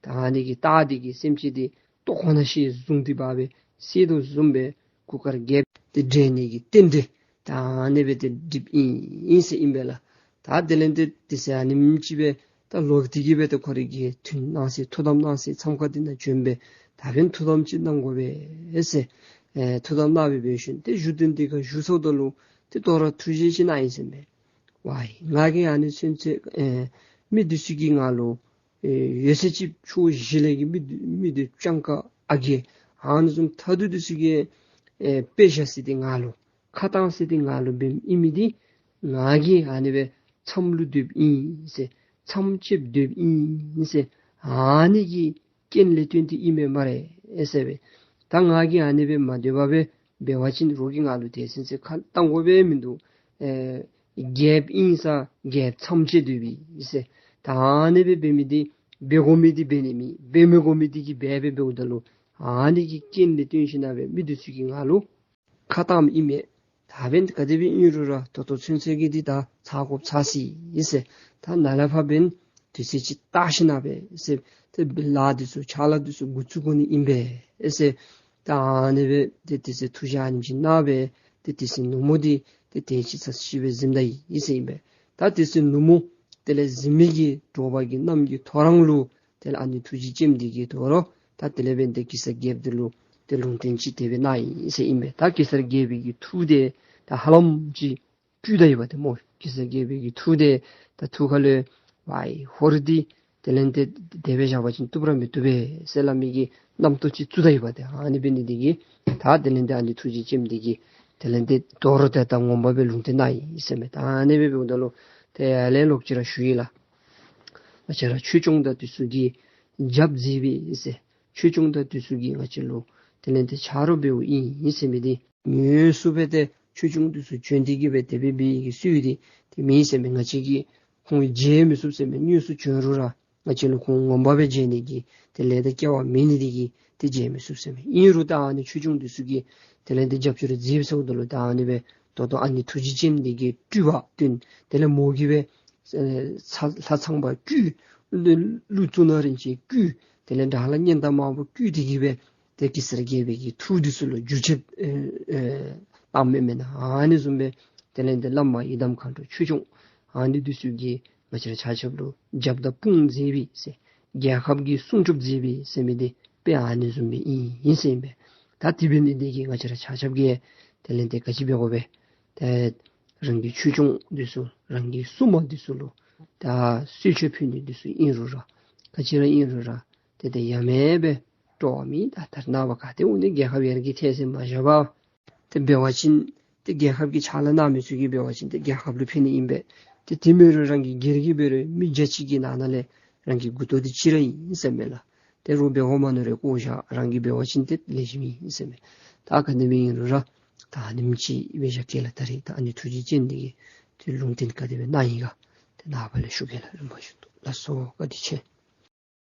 ད་ཨ་ནི་གི་སྟག་འདི་གིས་སེམས་ཅན་འདི་ལྟག་ཀོ་ནང་ཤི་བཟུང་སྟེ་འབག་སྦེ་བསད་དོ་བཟུམ་སྦེ་གུར་དཀར་རྒྱལཔོ་འདི་བསྒྲལ་ནི་གི་རྟེན་འབྲེལ་ད་ཨ་ནི་སྦེ་ཏེ་འགྲིགཔ་ཨིན་ཨིན་ཟེར་ཨིན་པས་ལགས། ད་དེ་ལས་ཏེ་དེ་ཚེ་ཨ་ནེམ་ཅིག་སྦེ་ད་ལོག་སྟེ་གིས་སྦེ་ཏེ་ཁོ་རའི་གི་ཐུན་གནང་ས་ཐུགས་དམ་གནང་ས་མཚམས་ཁང་འདི་ནང་བྱོན་སྦེ་ད་འབདན་ཐུགས་དམ་ཅིག་གནང་དགོ་པས་ཟེར། ཨེ་ཐུགས་དམ་གནང་སྦེ་འབད་ཞིནམ་ཏེ་བཞུགས་གདན་འདི་ཁར་བཞུགས་ཚརཝ་ད་ལུ་ཏེ་དོ་རུང་ཐུགས་བཞེད་ཅིག་གནང་ཡི་ཟེར་མས། ཝའི་ང་གིས་ཨ་ནི་ཚུན་ཚོད་ཨེ་མི་འདི་ཚུ་གིས་ང་ལུ་ཨེ་ཡོད་ཚད་ཅིག་ཕྱོགས་བཞི་ལས་ཀྱི་མི་འདི་མི་འདི་སྤྱང་ཀ་ཨ་རྒས་ཨ་ནི་བཟུམ་ཐ་དད་འདི་ཚུ་གིས་ཨེ་དཔེ་བཞག་ས་འདི་ང་ལུ་ཁ་བཏང་ས་འདི་ང་ལུ་འབདཝ་ཨིན་མི་འདི་ང་གིས་ཨ་ནི་སྦེ་མཚམས་ལུ་སྡོདཔ་ཨིན་ཟེར་མཚམས་བཅདཔ་སྡོདཔ་ཨིན་ཟེར་ཨ་ནི་གི་རྐྱེན་ལས་བརྟེན་ཏེ་ཨིན་མས་སྨ་རེ་ཟེར་སྦེ། ད་ང་གིས་ཨ་ནི་སྦེ་མ་སྡོད་པར་སྦེ་འབད་བ་ཅིན་རོགས་ཀྱིས་ང་ལུ་དེ་ཚུན་ཚོད་ཁ་བཏང་དགོ་པས་མིན་འདུག། ཨེ་རྒྱལཔོ་ཨིན་ས་རྒྱལཔོ་མཚམས་བཅད་སྡོད་པས་ཟེར། ད་ཨ་ནི་སྦེ་འབད་མི་འདི་འབད་དགོ་མི་འདི་འབད་ནི་མེད། འབད་མི་དགོ་མི་འདི་གིས་འབད་སྦེ་འབདཝ་ད་ལུ་ཨ་ནི་གི་རྐྱེན་ལས་བརྟེན་ཞིན་ན་སྦེ་མི་འདི་ཚུ་གིས་ང་ལུ་ཁ་བཏངམ་ཨིན་མས། ད་འབདན་ག་དེ་སྦེ་ཨིན་རུང་ར་ད་ལྟོ་ཚུན་ཚོད་ཀྱི་འདི་ད་ཚར་དགོཔ་ཚར་སོ་ཡི་ཟེར། ད་ནཱ་ལས་ཕར་འབདན་དུས་ཚོད་ཅིག་བལྟ་ཞིན་ན་སྦེ་ཟེར། ཏེ་ལཱ་འདི་ཚུ་ཕྱག་ལཱ་འདི་ཚུ་འགོ་བཙུགས་དགོ་ནི་ཨིན་པས་ཟེར། ད་ཨ་ནི་སྦེ་ཏེ་དེ་ཚེ་ཐུགས་བཞེད་ཨ་ནེམ་ཅིག་གནང་སྦེ་ཏེ་དེ་ཚེ་ནུབ་མོ་འདི་ཏེ་དེ་ཅིག་ཚར་ཅིག་སྦེ་གཟིམས་ད་ཡི་ཟེར་ཨིན་པས། ད་དེ་ཚེ་ནུབ་མོ་དེ་ལས་གཟིམས་མི་གི་དྲོ་པ་གི་གནམ་གྱི་ཐོ་རངས་ལུ་དེ་ལས་ཨ་ནི་ཐུགས་རྗེ་ཅན་འདི་གིས་དོ་རུང་ད་དེ་ལས་འབདན་ཏེ་གེ་སར་རྒྱལཔོ་འདི་ལུ་ཏེ་ལུང་བསྟན་ཅིག་དེ་སྦེ་གནང་ཡི་ཟེར་ཨིན་པས། ད་གེ་སར་རྒྱལ་པོའི་གི་ཐུགས་དེ་ད་ཧ་ལམ་ཅིག་སྤྲུལ་ད་ཡི་པ་ཏེ་སྨོ། གེ་སར་རྒྱལ་པོའི་གི་ཐུགས་དེ་ད་ཐུགས་ཁ་ལུ་ཝའི་ཧོར་འདི་དེ་ལས་ཏེ་དེ་སྦེ་བཞག་པ་ཅིན་བཏུབ་ར་མི་བཏུབ་པས་ཟེར་སླབ་མི་གི་རྣམ་རྟོག་ཅིག་བཙུགས་ད་ཡི་པ་ཏེ། ཨ་ནི་འབད་ནི་འདི་གིས་ད་དེ་ལས་ཏེ་ཨ་ནི་ཐུགས་རྗེ་ཅན་འདི་གིས་དེ་ལས་ཏེ་དོ་རུང་ཏེ་ད་ངོ་མ་སྦེ་ལུང་བསྟན་གནང་ཡི་ཟེར་མས། ད་ཨ་ནི་སྦེ་འབདཝ་ད་ལུ་ཏེ་ཡར་ལས་ལོག་ཅི་ར་ཞུ་ཡི་ལགས། ང་བཅས་ར་ཆོས་སྐྱོང་དང་དེ་ཚུ་གིས་རྒྱབ་མཛད་པས་ཟེར། ཆོས་སྐྱོང་དང་དེ་ཚུ་གིས་ང་བཅས་ལུ་དེ་ལས་ཏེ་ཆ་རོགས་འབདཝ་ཨིན་ཟེར་མི་འདི་ དངོས་སུ་སྦེ་ཏེ་ཆོས་སྐྱོང་འདི་ཚུ་བྱོན་ཏེ་གི་སྦེ་དེ་སྦེ་འབད་ནི་གི་སྲོལ་འདི་ཏེ་མེད་ཟེར་མས། ང་བཅས་ཀྱིས་ཁོང་མཇལ་མི་ཚུགས་ཟེར་མས། དངོས་སུ་བྱོན་རུང་ར་ང་བཅས་ལུ་ཁོང་ངོ་མ་སྦེ་མཇལ་ནི་གི་དེ་ལས་ཏེ་སྐལ་བ་མེད་ནི་དེ་གིས་ཏེ་མཇལ་མི་ཚུགས་ཟེར་མས། ཨིན་རུང་ད་ཨ་ནི་ཆོས་སྐྱོང་འདི་ཚུ་གིས་དེ་ལས་ཏེ་རྒྱབ་སྐྱོར་མཛདཔ་ཟེརཝ་ད་ལུ་ད་ཨ་ནི་སྦེ་ད་ལྟོ་ཨ་ནི་ཐུགས་རྗེ་ཅན་འདི་གི་སྤྲུལ་པ་སྟོན། དེ་ལས་མོ་གིས་སྦེ་ཨེ་ལྷ་ཚངས་པ་བསྐུལ། ཀླུ་གཙུག་ན་རིན་ཆེན་བསྐུལ། དེ་ལས་དགྲ་ལྷ་གཉན་སྟག་དམར་པོ་བསྐུལ་ཏེ་གི་སྦེ་ཏེ་གེ་སར་རྒྱལ་པོའི་གི་ཐུགས་འདི་ཚུ་ལུ་འགྱུར་བཅོས་ཨེ་ཨེ་བཏང་མི་མེན་ན། ཨ་ནི་བཟུམ་སྦེ་དེ་ལས་ཏེ་བླ་མ་ཡི་དམ་མཁའ་འགྲོ་ཆོས་སྐྱོང་ཨ་ནི་འདི་ཚུ་གིས་ང་བཅས་ར་ཆ་ཁྱབ་ལུ་རྒྱབ་དང་དཔུང་མཛད་པས་ཟེར། རྒྱལ་ཁབ་ཀྱི་སྲུང་སྐྱོབ་མཛད་པས་ཟེར་མི་འདི་དཔེ་ཨ་ནི་བཟུམ་སྦེ་ཨིན་ཨིན་ཟེར་ཨིན་པས། ད་དེ་འབད་ནི་འདི་གིས་ང་བཅས་ར་ཆ་ཁྱབ་ཀྱིས་དེ་ལས་ཏེ་ག་ཅི་འབད་དགོ་པས། ཏེ་རང་གི་ཆོས་སྐྱོང་འདི་ཚུ་རང་གི་སྲུང་མ་འདི་ཚུ་ལུ་ད་གསོལ་མཆོད་ཕུལ་ནི་འདི་ཚུ་ཨིན་རུང་ར་ག་ཅི་ར་ཨིན་རུང་ར་ཏེ་ཏེ་ཡ་མེད་སྦེ་སྤྲོ་བ་མེད། ད་ད་རེས་ནངས་པ་ག་ཏེ་འོང་ནི་རྒྱལ་ཁབ་ཡར་རྒྱས་ཐལ་ཟེར་མ་བཞག་པར་ཏེ་འབད་བ་ཅིན་ཏེ་རྒྱལ་ཁབ་ཀྱི་ཕྱག་ལཱ་གནང་མི་ཚུ་གིས་འབད་བ་ཅིན་ཏེ་རྒྱལ་ཁབ་ལུ་ཕན་ནི་ཨིན་པས། ཏེ་དེ་མེན་རུང་རང་གི་སྒེར་གྱི་འབད་རུང་མི་བརྒྱ་གཅིག་གི་ནང་ན་ལས་རང་གི་མགུ་ཏོ་འདི་གཅིག་ར་ཨིན་ཟེར་མས་ལགས། ཏེ་རོགས་འབད་དགོ་མ་མནོ་རུང་བཀོ་བཞག། རང་གིས་འབད་བ་ཅིན་ཏེ་ལེགས་ཤོམ་ཨིན་ཟེར་མས། ད་ག་ནི་མི་ཨིན་རུང་ར་ད་ཨ་ནེམ་ཅིག་འབད་བཞག་གེ་ལགས། ད་རེས་ད་ཨ་ནི་ཐུགས་རྗེ་ཅན་འདི་གིས་ཏེ་ལུང་བསྟན་ག་དེ་སྦེ་གནང་ཡི་ག་ཏེ་ནངས་པ་ལས་ཞུ་གེ་ལགས། རིམ་པ་བཞིན་དུ་ལགས་སོ། བཀའ་དྲིན་ཆེ།